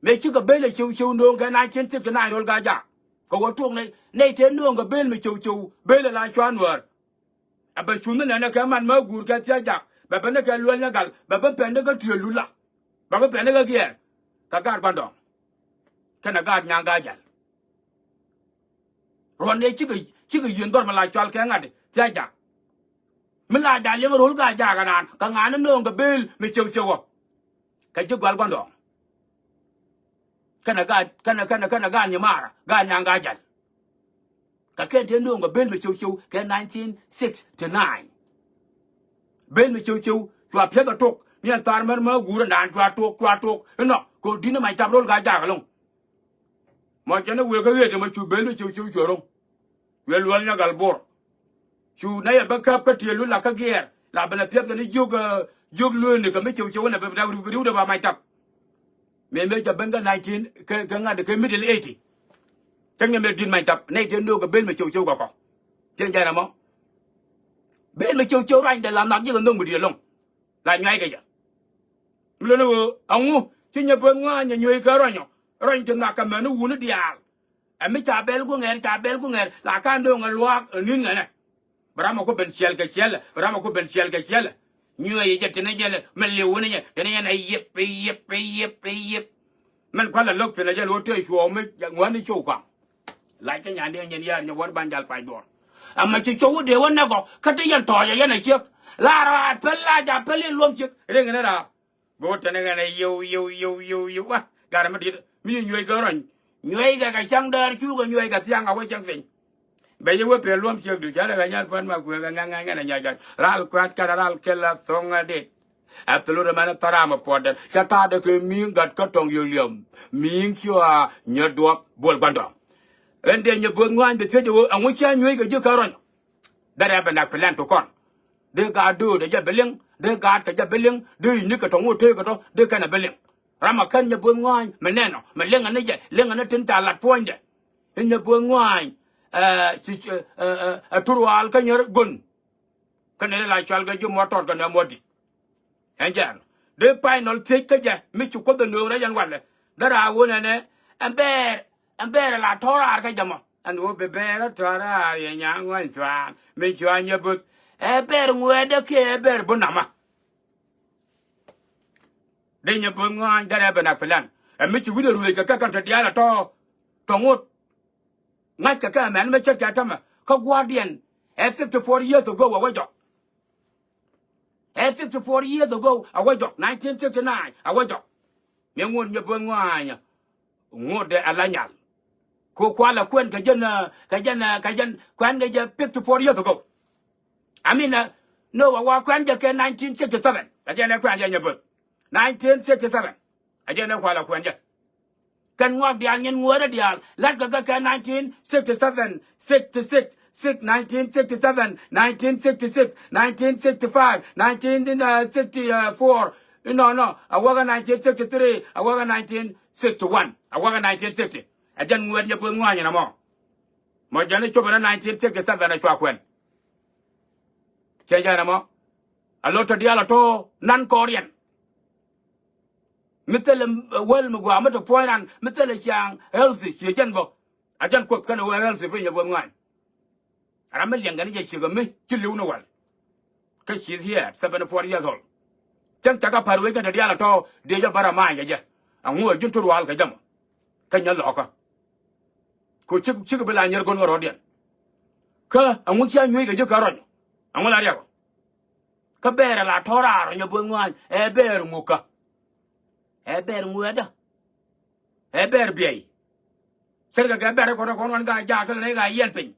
mëë cikɛ bël ɛ cio̱w cio̱w nööŋ kɛ nineteen sixty nine ro̱l Gaa-jaak. Kɛ ɣöö tuɔɔk nɛy nɛy tëë nööŋ kɛ bël mi cio̱w cio̱w bël ɛ la cuan nuäär. Ɛ bɛ cuŋni nɛnɛ kɛ man mä guur kɛ thia̱ jak bɛ bä ni kɛ Luel Nyagäl bɛ bä pɛn ni kä Tiëël Lula. Bɛ bä pɛn ni kä Giɛɛr kɛ gaat gua̱ndɔɔŋ kɛnɛ gaat Nyaŋ Gaa-ja̱l. Ruɔ̱n ëë cikɛ cikɛ yieen dhɔr mi la cual kɛ ŋa̱t thia̱ jak. Mi la ja̱l yɛn ro̱l Gaa-jaak ɛnaan kɛ ŋa̱n ni nööŋ kɛ bëël mi ciew ciew ɔ. Kɛ ji̱ gua̱l gua̱ndɔɔŋ. Kɛnɛ gaat kɛnɛ kɛnɛ kɛnɛ gaat Nyimara gaat Nyaŋ Gaa-ja̱l. Kɛ kɛn te nööŋ kɛ bëël mi ciew ciew kɛ nineteen sixty nine. Bëël mi ciew ciew cua piɛth ɛ tok ni ɛn thaar mär mä guur ɛnaan cua tok cua tok inɔ kɛ ɣöö di̱t ni mac tap ro̱l Gaa-jaak ɛlɔ̱ŋ. Mɔ cɛ ni wëë kä ɣëët ɛmɔ cu bëël mi ciew ciew cuɛ ro̱ŋ. Wiɛ Luel Nyagäl Bor. Cu nɛy ɛ bä käp kä Tiëël Lula kä Giɛɛr la ben ɛ piɛth kɛ ni jiök jiök lueeni kɛ mi ciew ciew ɛn ɛ bɛ riwdɛ ba mac tap. Mëë mëë cɛ ben kä nineteen kɛ kɛ ŋa̱t kɛ middle eighty. Cäŋ ni mëë di̱t mac tap nɛy te nööŋ kɛ bëël mi ciew ciew kɛ kɔ. Cɛ jɛn ɛmɔ bëël mi ciew ciew ruanydɛ la nhak ji̱ kɛ nho̱ŋ mi di̱t ɛlɔ̱ŋ. La nyuac kɛ jɛ. Mi lon ɣöö ɛŋu ci Nyɛ Buɔth Ŋuany nyɛ nyuɔ̱c kɛ rɔny ɔ rɔny ti nhak kɛ mɛn wuni diaal. Ɛ mi ca bɛl ku ŋɛr ca bɛl ku ŋɛr la kan do̱ŋ ɛ luaak ɛ ni̱n ŋɛnɛ. Bɛ ram ɛ ku ben ciɛl kɛ ciɛlɛ bɛ ram ɛ ku ben ciɛl kɛ ciɛlɛ. Nyuɔ̱c jɛ tin ɛ jɛn mi liw wuni jɛ tin ɛ jɛn ɛ yip ɛ yip ɛ yip ɛ yip. Mɛn kualɛ lo̱k thi̱n ɛ jɛn ɣöö tëë cuɔɔk mi ŋuäni cio̱w kɔaŋ. Lac kä nyandiɛn yɛn yɛɛr nyɛ wäär ban jal pac duɔ̱ɔ̱r. Ama ci cɔw wä dee wä nɛk ɔ kä ti yɛn tɔɔc ɛ yɛn ɛ ciek. La raat päl la ja päl in luɔm ciek riŋ ni raar. Bi wä tɛn ɛ ɣɛn ɛ yiw yiw yiw yiw yiw wa. Garɛ mi di̱t mi ci nyuec kɛ rɔny. Nyuec kɛ kɛ cäŋ däär cukɛ nyuec kɛ thiaŋ a wä cäŋ piny. Bɛ yɛ wä pɛl luɔm ciek du ca lɛ ɣä nyal puan ma kueek ɛ ŋa̱ŋ ŋa̱ŋ ŋa̱n ɛ nyac gat ral kuat kat ral kɛl a thoŋ ɛ dit. Ɛ thil rɛ mɛn ɛ thɔram ɛ puɔt dɛn ca ta̱a̱dɛ kɛ mi̱i̱ŋ gat kä tɔŋ yɛ liɛm. Mi̱i̱ŋ cua nyɛ duɔth buɔl gua̱ndɔɔŋ. Ɣän dee Nyɛ Buɔth Ŋuany bi thiec ɛ ɣöö ɛŋu cia nyuec kɛ ji̱ kä rɔny. Dee rɛ bɛ nak plan to kɔn. Dee gaat döödɛ jɛ bi liŋ dee gaat kɛ jɛ bi liŋ dee yi̱ni kɛ tɔŋ wä tëëk kɛ tɔ dee kɛn ɛ bi liŋ. Ram a kän Nyɛ Buɔth Ŋuany mi nɛn ɔ mi liŋ ɛ ni jɛ liŋ ɛ ni tin ca lat puɔ̱nydɛ. I̱ Nyɛ Buɔth Ŋuany ɛ ci ɛ ɛ ɛ Tut Rual kä Nyär Gon. Kä nɛn la cual kɛ ji̱ muɔ̱t tɔt kɛ nɛ muɔ̱t di̱t. Ɛn jɛn dee final thiec kä jɛ mi ci Kuoth ɛ nööŋ rɛc ɛn walɛ. Dee raa wun ɛnɛ ɛn bɛɛr ɛn bɛɛr ɛ la tɔ̱r raar kä jɛ mɔ. Ɛn ɣöö bi bɛɛr ɛ tɔ̱r raar yɛ Nyaŋ Ŋuany Thuan mi cua̱ Nyɛ Buɔth. Ɛ bɛɛr ŋuɛɛdɛ kiɛ ɛ bɛɛr bi nama. Dee Nyɛ Buɔth Ŋuany dee rɛ ben a plan. Ɛ mi ci wi̱n ɛ ruëëc kɛ kɛ kɛn te diaal ɛ tɔ̱ tɔ̱ ŋot. Ŋa̱ckɛ kɛ ɛmɛn mi ce̱tkɛ täämɛ kä gua̱a̱rdiɛn. Ɛ fifty four years ago ɛ wä jɔk. Ɛ fifty four years ago ɛ wä jɔk nineteen sixty nine ɛ wä jɔk. Mi ŋot Nyɛ Buɔth Ŋuany ŋotdɛ ɛ la nyal. Ku kualɛ kuɛn kɛ jɛn kɛ jɛn kɛ jɛn kuɛn kɛ jɛ fifty four years ago. I mean, no, wa wa kuɛn jɛ kɛ nineteen sixty seven kɛ jɛn ɛ kuɛn jɛ Nyɛ Buɔth. Nineteen sixty seven. Ɛ jɛn ɛ kualɛ kuɛn jɛ. Kɛn ŋuak diaal nyin ŋuäärä diaal la̱t kɛ kɛ kɛ nineteen sixty seven, sixty six, six, nineteen sixty seven, nineteen sixty six, nineteen sixty five, nineteen sixty four. Inɔnɔ a wäkä nineteen sixty three a wäkä nineteen sixty one a wäkä nineteen sixty. Ɛ jɛn ŋuɛɛt Nyɛ Buɔth Ŋuany ɛn ɛmɔ. Mɔ jɛn ɛ cop ɛn nineteen sixty seven ɛ cua kuɛn. Cɛ jɛn ɛmɔ. A lot tɔ diaal a tɔ nan kɔɔriɛn. Mi thilɛ wäl mi gua̱a̱ mi te puɔ̱ny ran mi thilɛ ciaŋ healthy ciɛ jɛn bä. A jɛn Kuoth kɛn ɛ wee healthy piny ɛ Buɔth Ŋuany. Ram mi liɛŋ kɛn jɛ ciek ɛ mi ci li̱w ni wal. Kä she's here seventy four years old. Cäŋ cakɛ pa̱r wec kɛn te diaal a tɔ dee jɛ bä rɛ ma̱a̱ny kɛ jɛ. Aŋu ɛ ji̱n Tut Rual kɛ jɛ mɔ. Kä nyɛ lɔkä. Kɛ cikɛ, cikɛ bi la nyɛr gɔn kɛ rɔ̱diɛn. Kä ɛŋu cia nyuec kɛ ji̱ kä rɔ̱ny? Ɛŋu la riɛk ɔ? Kä bɛɛr ɛ la tɔ̱ raar ɔ nyɛ bo̱th ŋuany. Ɛ bɛɛr ŋukä. Ɛ bɛɛr ŋuɛdä. Ɛ bɛɛr biɛy. Cärkɛ kɛ bɛɛr kɔn kɔn wan ka jaak kä lɛ nɛ ka yiɛn piny.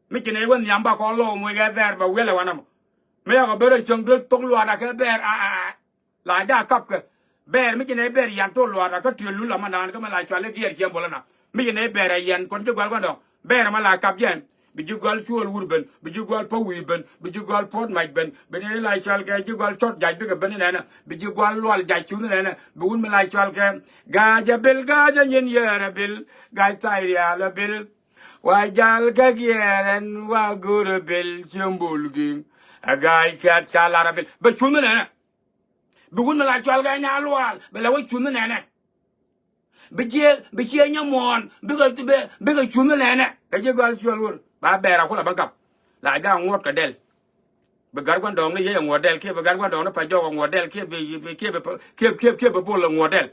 Mi ci nɛ wä nhiam ba kɔn lo̱w muc kɛ bɛɛr bɛ wiɛlɛ wanɛ mɔ. Mi yakɔ ben rɔ cieŋ duel thok luaatdä kɛ bɛɛr a a a. La ja kap kɛ bɛɛr mi ci nɛ bɛɛr yan thok luaatdä kä tiöl lul amandan kä mi la cual i̱ diɛɛr cieŋ bolä na. Mi ci nɛ bɛɛr a yan kɔn ci gual kɔn dɔ̱ŋ bɛɛr ma la kap jɛn. Bi ji̱ gɔal cuɔl wur ben, bi ji̱ gɔal pä wi̱i̱ ben, bi ji̱ gɔal puɔt mac ben, bi nɛy la cɔal kɛ ji̱ gɔal cɔt jac bikɛ ben nɛnɛ, bi ji̱ gɔal lual jac cuth nɛnɛ, bi wun mi la cɔal kɛ ga̱a̱c ɛ bil, ga̱a̱c ɛ nyin yɛɛr ɛ bil, ga̱a̱c thay rial ɛ bil. Wa jal kɛ giɛɛr ɛn wa go̱r ɛ bil, ciem bul gi̱i̱ŋ ɛ ga̱a̱c kɛt ca lar ɛ bil. Bɛ cuth nɛnɛ. Bi wun mi la cɔal kɛ nya lual bɛ lɛ wä cuth nɛnɛ. Bi jiɛ, bi jiɛ nyɛ muɔ̱ɔ̱n, bikɛ, bikɛ cuth ni nɛnɛ. Kɛ ji̱ gɔal cuɔl wur. Ba bɛɛr a kulɛ bä gap. La ja ŋuɔ̱t kɛ dɛl. Bi gat gua̱ndɔɔŋni yec a ŋuɔ̱t dɛl kiɛ bi gat gua̱ndɔɔŋni pa jɔk a ŋuɔ̱t dɛl kiɛ bi, bi, kiɛ bi, kiɛ, kiɛ, kiɛ bi bol a ŋuɔ̱t dɛl.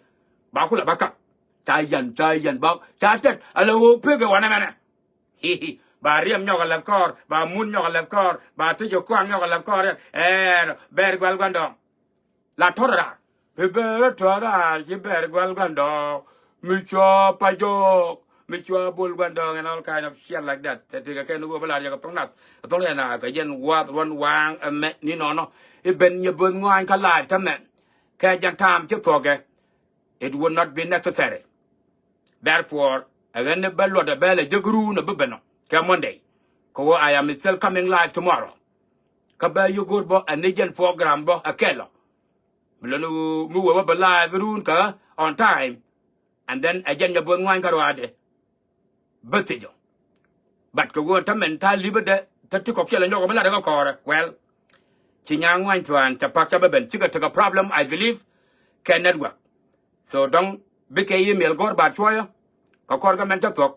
Ba kulɛ bä gap. Ca yɛn, ca yɛn ba, ca tɛt, ala ɣöö pek ɛ wanɛ mɛnɛ. Hihi. Ba riɛm nyɔk a lɛth kɔɔr, ba mun nyɔk a lɛth kɔɔr, ba ti jɛ kuaŋ nyɔk a lɛth kɔɔr. Ɛɛ, bɛɛr gual gua̱ndɔɔŋ. La tɔ̱r raar. Bi bɛɛr tɔ̱r raar ci bɛɛr gual gua̱ndɔɔŋ. Mi cua pa jɔɔk. Mi cua bol gua̱ndɔɔŋ and all kind of shit like that. Tɛ ti kɛ kɛn ni ɣöö bi lar yɛ kɛ thoŋ nath. Kɛ thoŋ yɛ na kɛ jɛn gua̱a̱th ruɔ̱n waaŋ ɛmɛ ni nɔnɔ. I̱ ben nyɛ bo̱th ŋɔaany kä live tämɛ. Kɛ jɛn ta̱a̱m ci thuɔ̱kɛ. It would not be necessary. Therefore, ɛ ɣän ni bä luɔt ɛ bɛ lɛ jek run ɛ bi ben ɔ kɛ Monday. Kɛ ɣöö I am still coming live tomorrow. Kä bä yio̱k go̱o̱r bä ɛ ni jɛn program bä ɛ kɛl ɔ. Mi lon mi wee wä bä live run kä on time. And then ɛ jɛn nyɛ bo̱th ŋuany kä ruaadɛ. Bä thiec ɔ. But kɛ ɣöö tämɛn ta̱a̱ li̱pädɛ thäti kɔ̱kiɛn lɛ nyɔk ɔ mi latdɛ kä kɔɔrɛ. Well, ci nyaŋ ŋuany thua̱a̱n ca pak ca bä ben cikɛ tekɛ problem, I believe, kɛ network. So dɔ̱ŋ bikɛ email gɔ̱r ba cuɔyä kɛ kɔr kä mɛn cä thuɔ̱k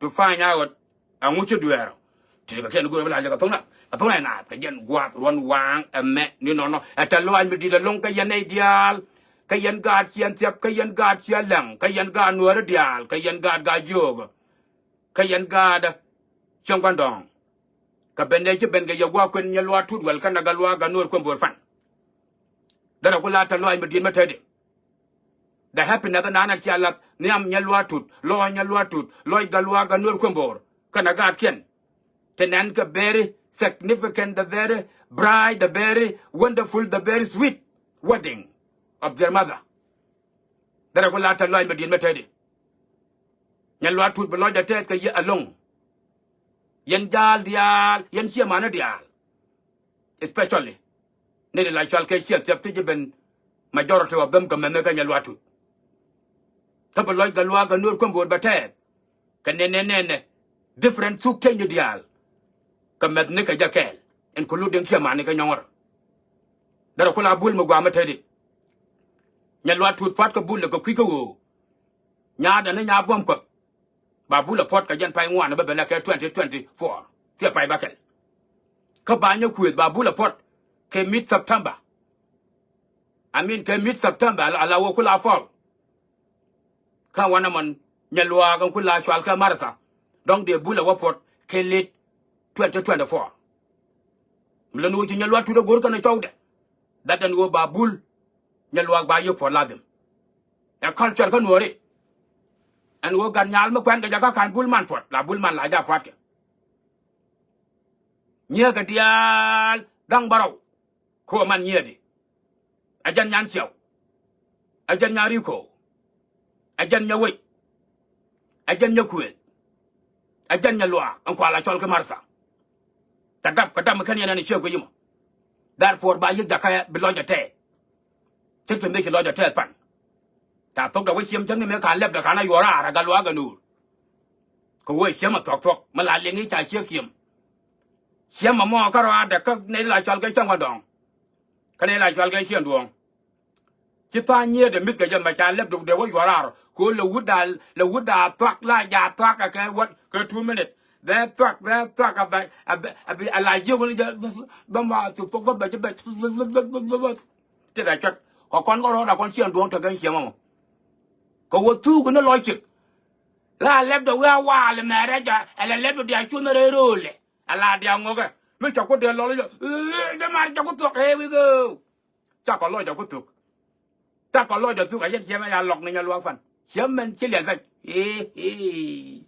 to find out aŋu ci dueerä. Ti kɛ kiɛn go̱r bi la jɛ kɛ tho̱ŋ na kɛ tho̱ŋ na kɛ jɛn gua̱a̱th ruɔ̱n waaŋ ɛmɛ ni nɔnɔ. Ɛ tɛ luaac mi di̱t ɛlɔ̱ŋ kä yɛn nɛy diaal. Kä yɛn gaat ciɛn thiap, kä yɛn gaat ciɛn lɛŋ, kä yɛn gaat nuäärä diaal, kä yɛn gaat gaat jiöökä. Kä yɛn gaatdä cieŋ gua̱ndɔɔŋ. Kɛ ben dee ci ben kɛ yɛ gua̱a̱k kuën nyɛ luaak tut wɛl kä nɛ gat luaak gat nuɔɔr kuën bo̱o̱r pan. Derɛ ku la tɛ luaac mi di̱i̱t mi teti. The happiness nan a cia lath nhiam nyɛ luaak tut, lɔɔc nyɛ luaak tut, lɔc gat luaak gat nuɔɔr kuën bo̱o̱r kä nɛ gaatkiɛn. Ti nɛn kɛ very significant, the very bright, the very wonderful, the very sweet wedding of their mother. Derɛ ku la tɛ luaac mi di̱i̱t mi teti. Nyɛ luaak tut bi lɔcdɛ tɛth kɛ yɛ alone. Yɛn jaal diaal, yɛn ciɛ mani diaal. Especially ni di la cual kɛ ciɛ thiap ti ji̱ ben majority of them kɛ mɛnh kɛ nyɛ luaak tut. Kä bi lɔc kɛ luaak kɛ nuɔɔr kuën bo̱o̱r bɛ tɛth. Kɛ nɛnɛ nɛnɛ different thuk teny ni diaal. Kɛ mɛth ni kɛ jɛ kɛɛl including ciɛ mani kɛ nyɔŋärä. Derɛ ku la bul mi gua̱a̱ mi teti. Nyɛ luaak tut pua̱t kɛ bul lɛ kɛ kui̱ kä ɣöö nyaatdɛ ni nyaa buɔ̱m kuäk. Ba bul a puɔ̱t kɛ jɛn pay ŋuan bä ben a kɛ twenty twenty-four kiɛ pay bäkɛl. Kä ba nyɛ kuëëth ba bul a puɔ̱t kɛ mid September. I mean kɛ mid September ala, ala wä ku la fall. Kä wanɛ mɔn nyɛ luaak ɛn ku la cual kɛ Martha. Dɔ̱ŋ dee bul a wä puɔ̱t kɛ late twenty twenty-four. Mi lɛ ni wä ci nyɛ luaak tut a go̱r kɛn a cɔwdɛ. That ɛn wä ba bul nyɛ luaak ba yio̱k puɔ̱t ladhim. Ɛ culture kä nuɔɔri. Ɛn ɣöö gat nyal mi kuɛn kɛ jɛ kä ka̱n bul man puɔt la bul man la ja pua̱tkɛ. Nyiëëkɛ diaal da̱ŋ bärɔw. Kɛ ɣöö man nyiëëdi. Ɛ jɛn nyan ciɛw. Ɛ jɛn nyan ri̱i̱ ko̱o̱k. Ɛ jɛn nyɛ wec. Ɛ jɛn nyɛ kuëëth. Ɛ jɛn nyɛ luaak ɛn kual a cɔl kɛ Martha. Tɛ dap kɛ dap mi kɛn yɛn ɛn ciek guic imɔ. Therefore ba yiëk jakä bi lɔcdɛ tɛɛth. Ce̱tkɛ mëë ci lɔcdɛ tɛɛth pan. Ca thokdɛ wä ciɛm cäŋ ni mëë ka lɛpdɛ ka̱n a yuɔr raar a gat luaak a nuur. Kɛ wee ciɛm a thuɔ̱k thuɔ̱k mi la liŋ i̱ ca ciek ciɛm. Ciɛm a mɔ kä rɔaadɛ kä nɛy la cɔal kɛ cäŋ wä dɔ̱ŋ. Kä nɛy la cɔal kɛ ciɛn duɔ̱ɔ̱ŋ. Ci tha̱a̱ŋ nyiëëdɛ mi̱th kɛ jɛ mɛ ca lɛp dukdɛ wä yuɔr raar. Kɛ ɣöö lɛ wut da̱a̱, lɛ wut da̱a̱ thuak la ja̱a̱ thuak kɛ kɛ wä kɛ two minute. Bɛ thuak, bɛ thuak a bɛ, a bɛ, a bɛ, a la jiök ni jɛ bɛ ma thuk thok bɛ jɛ bɛ. Tëë bɛ cuɛt kɛ kɔn kɛ rɔɔdɛ kɔn ciɛn duɔ̱ɔ̱ŋ tekɛ ciɛmɔ mɔ. Kɛ wä thuk ni lɔc cik. La lɛpdɛ wi̱i̱ a waal mɛrɛ jɛ, ɛlɛ lɛpdɛ diaal cuɔ̱n rɛy ro̱o̱lɛ. Ala diaal ŋɔkɛ. Mi cɛ ku dee lɔl jɛ. Dee mar cɛ ku thuɔ̱k, here we go. Ca kɔ lɔcdɛ ku thuk. Ca kɔ lɔcdɛ thuk, a yɛn ciɛmɛ ya lɔk ni nyɛ luaak pan. Ciɛmɛn ci liɛl pɛny. Ee, ee.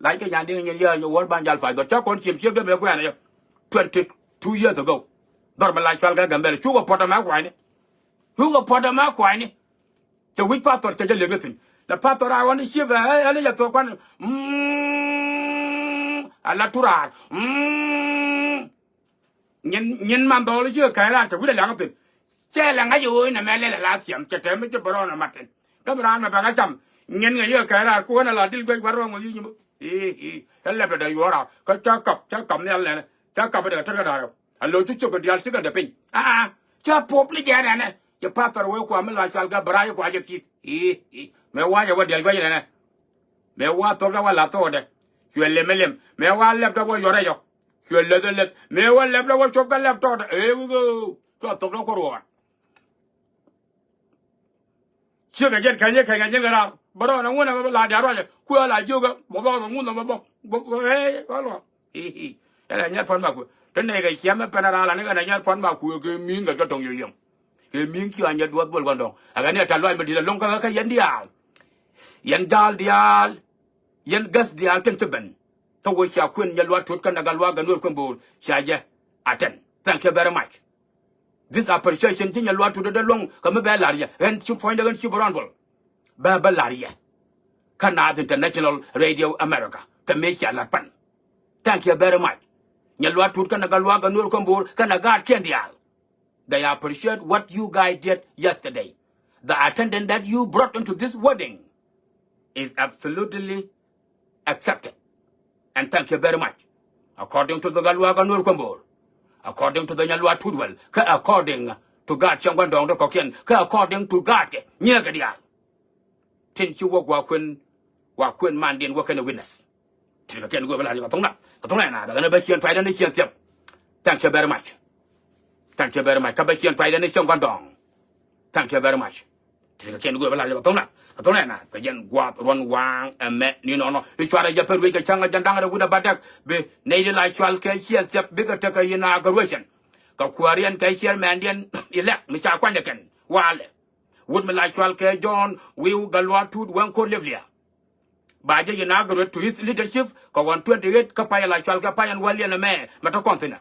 Lac kɛ nyan diŋ nyin yɛ, nyɛ wuɔ̱r ban jal pay dhɔr. Ca kɔn ciɛm ciɛk dee bɛ kuɛɛn yɛ. Twenty two years ago. Dhɔr mi la cual kɛ Gambɛl. Cukɛ puɔt ɛmɛ kuayni. Cukɛ puɔt ɛmɛ kuayni. Cɛ wi̱c pathɔr cɛ jɛ lek ni thi̱n. Lɛ pathɔr a ɣɔn i̱ ciëpɛ, ɛ, ɛn i̱ yɛ thuɔ̱k kuan. Mm, a la turaar. Mm. Nyin, nyin man dhɔl i̱ cië kɛn raar cɛ wi̱c lɛ lɛŋ thi̱n. Cɛ lɛ ŋa̱c i̱ ɣöö inɛ mɛ lɛl ɛ la thiɛm, cɛ tɛm i̱ ci bɛ rɔɔn ɛ mat thi̱n. Kä bi raan mɛ bɛ ŋa̱c cam. Nyin ŋɛ yɛ kɛn raar, ku ɣän ɛ la dil guec bɛ rɔɔn ŋɔ yi̱c nyimä. I̱, i̱, ɛ lɛpdɛ dɛ yuɔr raar. Kä cä kap, cä kap nhial nɛnɛ. Cä kap bɛ dɛ tɛr kä da̱a̱r ɛ. A lo̱c cu cok kɛ diaal cikɛ dee piny. Aa, cä pop ni jɛ nɛnɛ. Cɛ pathɔr wee kua mi la cual kɛ bɛ rac kua jɛ ki̱th. I̱, i̱, mëë wa̱cɛ wä diaal gua̱c nɛnɛ. Mëë wa thok dee wä la̱th thokdɛ. Cuɛ lem ɛ lem. Mëë wa lɛp dee wä yɔrɛ yɔ. Cuɛ leth ɛ leth. Mëë wa lɛp dee wä cop kɛ lɛp tɔɔdɛ. Ee wi̱i̱ ɣöö. Cua thok dee kuɔr ɣɔɔr. Ciek ɛ jɛn kɛnyɛ kɛnyɛ jɛn kɛ raar. Bä rɔɔdɛ ŋun ɛmɛ bä la diaal ruacɛ. Kuɛ la jiökɛ. Bä dhɔɔdɛ ŋun ɛmɛ bä. Bä, bä, ee, bä luɔ. I̱, i̱. Ɛn ɛ nyɛr puɔ̱n ma kuɛ. Te nɛy kɛ ciɛmɛ pɛn ɛ raar la ni kɛn ɛ nyɛr puɔ̱n ma kuɛ kɛ mi̱i̱ŋ kɛ jɔt tɔŋ yioyom. Kɛ mi̱i̱ŋ kiɔ a nyɛr duɔth buɔl kɔn dɔ̱ŋ. Ɛ kɛn ɛ tɛ̈th lɔaac mi di̱t ɛlɔ̱ŋ kä, kä yɛn diaal. Yɛn ja̱a̱l diaal. Yɛn guest diaal tin ci ben. Kä wee cia kuën Nyaluat Tut kɛnɛ Gatluak Gatnuɔɔr Kuembur cia jɛ attend. Thank you very much. This appreciation ci Nyaluat Tut dee luɔ̱ŋ kɛ mi bɛ la̱r yɛ. Ɣän ci puɔ̱nydɛ ɣän ci bi rɔɔn buɔl. Bɛ bä la̱r yɛ. Kä Naath International Radio America. Kɛ mëë cia la̱t pan. Thank you very much. Nyaluat Tut kɛnɛ Gatluak Gatnuɔɔr Kuembur kɛnɛ gaatkiɛn diaal. They appreciate what you guys did yesterday. The attendance that you brought into this wedding is absolutely accepted. And thank you very much. According to the Gatluak Gatnuɔɔr Kuembur, according to the Nyaluat Tut Wel, kä according to gaat cäŋ gua̱ndɔɔŋ ti kɔ̱kiɛn, kä according to gaat kɛ nyiɛɛkɛ diaal. Tin ci wä gua kuën, gua kuën mandiɛn wä kɛnɛ witness. Ti kɛ kɛn go̱o̱r bä la̱r yɛ kɛ thoŋ nath. Kɛ thoŋ nath, kɛ ɣän bä ciɛn tuacdä ni ciɛn thiɛp. Thank you very much. Thank you very much. Kä bä ciɛn tuacdä ni cäŋ gua̱ndɔɔŋ. Thank you very much. Ti kɛ kɛn go̱o̱r bä la̱r yɛ kɛ thoŋ nath. Kɛ thoŋ nath, kɛ jɛn gua̱a̱th ruɔ̱n waaŋ ɛmɛ ni nɔnɔ. I̱ cuarɛ jɛ pär wec kɛ cäŋ ɛ jɛn da̱ŋ rɛ wi̱cdɛ bädäk. Bi nɛy di la cual kɛ ciɛn thiɛp bikɛ tekɛ inauguration. Kɛ kuääriɛn kɛ chairman-diɛn elect mi ca kuany ɛ kɛn. Walɛ. Wut mi la cual kɛ John Wiu Gatluak Tut Wɛŋ Ko̱r Livlia. Ba jɛ inaugurate to his leadership kɛ ɣɔn twenty eight kä pay la cual kɛ pay ɛn wäliɛn ɛmɛ mɛ te kɔn thi̱n ɛ.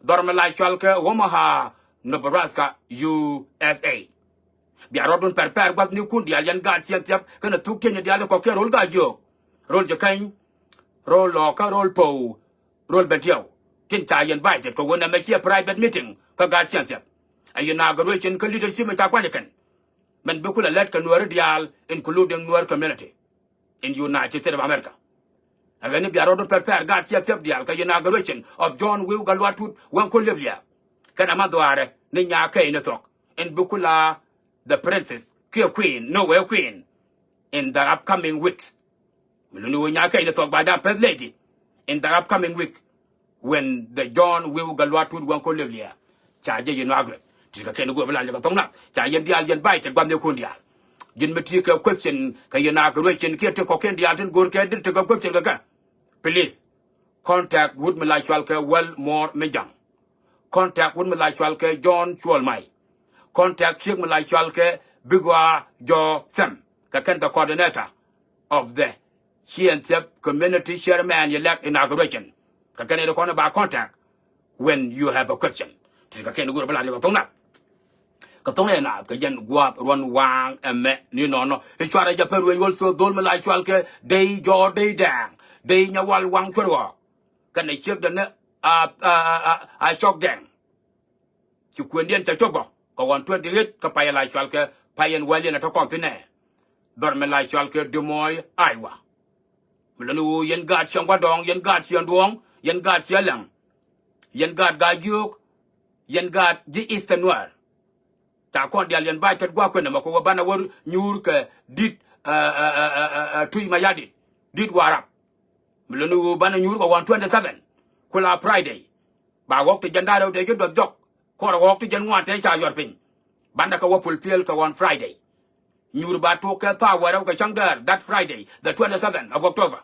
Dhɔr mi la cual kɛ Omaha, Nebraska, U S A. Bia rɔɔdun pɛr pɛr gua̱thnikun diaal yɛn gaat ciɛn thiap kɛnɛ thuk tiɛny diaal kɔ̱kiɛn ro̱l gaa jiök. Ro̱l ji̱ keny, ro̱l lɔɔkä, ro̱l po̱w, ro̱l ben tiɛw. Tin ca yɛn invited kɛ wen ɛmɛ ciɛ private meeting kä gaat ciɛn thiap. A inauguration kä leadership mi ca kuany ɛ kɛn. Mɛn bi kulɛ lät kɛ Nuääri diaal, including Nuer community in United States of America. Ɛ ɣän ni bia rɔɔdun pɛr pɛr gaat ciɛn thiap diaal kɛ inauguration of John Wiu Gatluak Tut Wɛŋ Ko̱r Livlia. Kɛnɛ ma dhuaarɛ ni nyaa kɛy ni thuɔ̱k. In bi kula the princess kiɛ queen, no, wee queen in the upcoming weeks. Mi luni wä nyaa kɛy ni thuɔ̱k ba jam first lady in the upcoming week when the John Wiu Gatluak Tut Wɛŋ Ko̱r Livlia ca jɛ inaugurate. Ti kɛ kɛn go̱o̱r bä la̱r yɛ kɛ thoŋ nath. Ca yɛn diaal yɛn invited gua̱thnikun diaal. Ji̱n mi ti kɛ question kɛ inauguration kiɛ ti kɔ̱kiɛn diaal tin go̱o̱r kɛ dir ti kɛ question kɛ kɛ. Please contact wut mi la cual kɛ Well Mɔr Mijaŋ. Contact wut mi la cual kɛ John Cuɔl May. Contact ciek mi la cual kɛ Bigwa Jɔ Sɛm. Kɛ kɛn the coordinator of the ciɛn thiap community chairman elect inauguration. Kɛ kɛn ɛ di kɔn ba contact when you have a question. Ti kɛ kɛn go̱o̱r bä la̱r yɛ kɛ thoŋ nath. Kɛ thoŋ ɛ naath kɛ jɛn gua̱a̱th ruɔ̱n waaŋ ɛmɛ ni nɔnɔ. I̱ cuarɛ jɛ pär wec also dhol mi la cual kɛ Dey Jɔɔr Dey Dɛɛŋ. Dey Nyawal Waŋ Cuɛr Ɣɔɔk. Kɛnɛ ciek dɛ ni a, a, a, a, a Cɔk Dɛɛŋ. Ci kuëndiɛn cɛ cop bä kɛ ɣɔn twenty eight kä pay la cual kɛ pay ɛn wäliɛn ɛ te kɔn thi̱n ɛ. Dhɔr mi la cual kɛ Des Moines, Iowa. Mi luni wu yɛn gaat ciɛn gua̱dɔɔŋ, yɛn gaat ciɛn duɔ̱ɔ̱ŋ, yɛn gaat ciɛn läŋ, yɛn gaat gaa jiök, yɛn gaat ji̱ Eastern Nuäär. Ca kɔn diaal yɛn ba̱a̱c tet gua̱a̱k kuën ɛmɛ kɛ wä banɛ wä nyuur kɛ di̱t, ɛ, ɛ, Tuic Mayardit, di̱t Warap. Mi luni wu banɛ nyuur kɛ ɣɔn twenty seven kula Friday. Ba ɣɔ̱k ti jɛn da̱rɛw tëë ji̱ duɔth jɔk. Kɔrɛ ɣɔ̱k ti jɛn ŋuan tëë ca yɔr piny. Banɛ kɛ wä pul piël kɛ ɣɔn Friday. Nyuur ba tok kɛ thaak wäl rɛw kɛ cäŋ däär, that Friday, the twenty-seventh of October.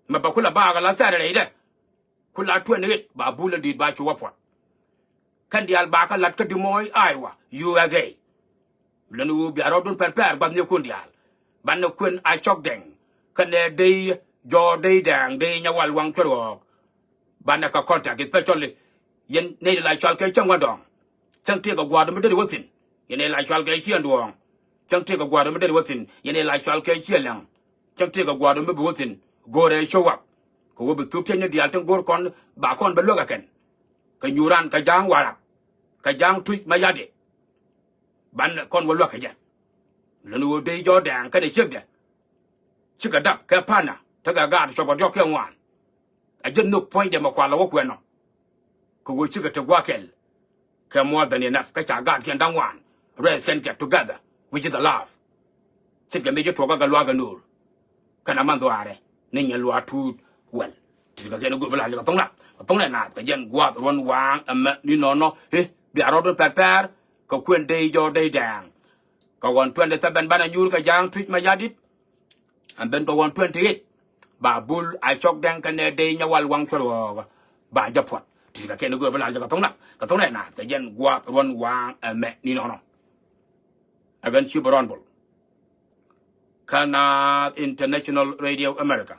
Mɛ bɛ kulɛ baak ala Saturday dɛ. Kulɛ twenty-eight ba bul in di̱i̱t ba cu wä puɔt. Kɛn diaal ba kä la̱t kä Des Moines, Iowa, U S A. Lön ɣöö bia rɔɔdun pɛr pɛr gua̱thnikun diaal. Banɛ kuën Acɔk Dɛŋ kɛnɛ Dec Jɔɔk Dec Dɛŋ Dec Nyawal Waŋ Cuɛr Ɣɔɔk. Banɛ kɛ contact, especially yɛn nɛy la cɔal kɛ Cäŋ Wä Dɔɔŋ. Cäŋ tëëk kɛ gua̱a̱r mi deri wä thi̱n. Yɛn nɛy la cɔal kɛ Ciɛn Duɔ̱ɔ̱ŋ. Cäŋ tëëk kɛ gua̱a̱r mi deri wä thi̱n. Yɛn nɛy la cɔal kɛ Ciɛn Läŋ. Cäŋ tëëk kɛ gua̱a̱r mi bi wä thi̱n. Go̱o̱rɛ show up. Kɛ ɣöö bi thuk tiecni diaal tin go̱o̱r kɔn ba kɔn bɛ luäk ɛ kɛn. Kɛ Nyuuran kɛ Ja̱a̱ŋ Warap. Kɛ Ja̱a̱ŋ Tuc Mayardit. Banɛ kɔn wä luäk kɛ jɛ. Lön ɣöö Dec Jɔɔk Dɛŋ kɛnɛ ciekdɛ. Cikɛ dap kɛ panɛ tekɛ gaat cuɔp kɛ diɔ̱k kiɛ ŋuan. A ji̱ nhök puɔ̱nydɛ mɛ kualɛ wä kuɛn ɔ. Kɛ ɣöö cikɛ te gua̱a̱th kɛl. Kɛ more than enough kä ca gaatkiɛn da̱ŋ ŋuan. Race kɛn kɛ together, which is the love. Ce̱tkɛ mi ci tuɔɔk kä kɛ luaak kɛ nuur. Kɛn a man dhuaarɛ ni nyin luaak tuut wäl. Ti kɛ kɛn go̱o̱r bi la̱r jɛ kɛ thoŋ nath kɛ thoŋ nɛ naath kɛ jɛn gua̱a̱th ruɔ̱n waaŋ ɛmɛ ni nɔnɔ. I̱ bia rɔɔdun pɛr pɛr kɛ kuën Dec Jɔɔk Dec Dɛŋ. Kɛ ɣɔn twenty-seven banɛ nyuur kɛ Ja̱a̱ŋ Tuc Mayardit. And then kɛ ɣɔn twenty-eight ba bul Acɔk Dɛŋ kɛnɛ Dec Nyawal Waŋ Cuɛr Ɣɔɔk. Ba jɛ puɔt ti kɛ kɛn go̱o̱r bi la̱r jɛ kɛ thoŋ nath kɛ thoŋ nɛ naath kɛ jɛn gua̱a̱th ruɔ̱n waaŋ ɛmɛ ni nɔnɔ. Ɛ ɣän Cip Rɔn Bol kä Naath International Radio America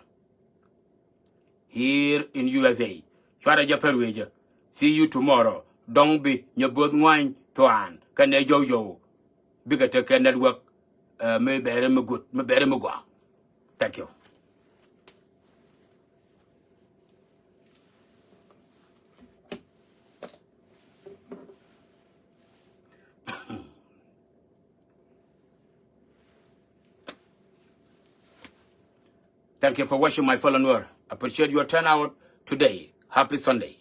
here in U S A. Cuarɛ jɛ pɛr wecä. See you tomorrow. Dɔ̱ŋ bi nyɛ bo̱th ŋuany thuan kɛnɛ Jɔw Jɔw. Bikɛ tekɛ network, eh, mi bɛɛri mi good, mi bɛɛri mi gɔaa. Thank you. Thank you for watching, my fellow Nuer. Appreciate your turnout today. Happy Sunday.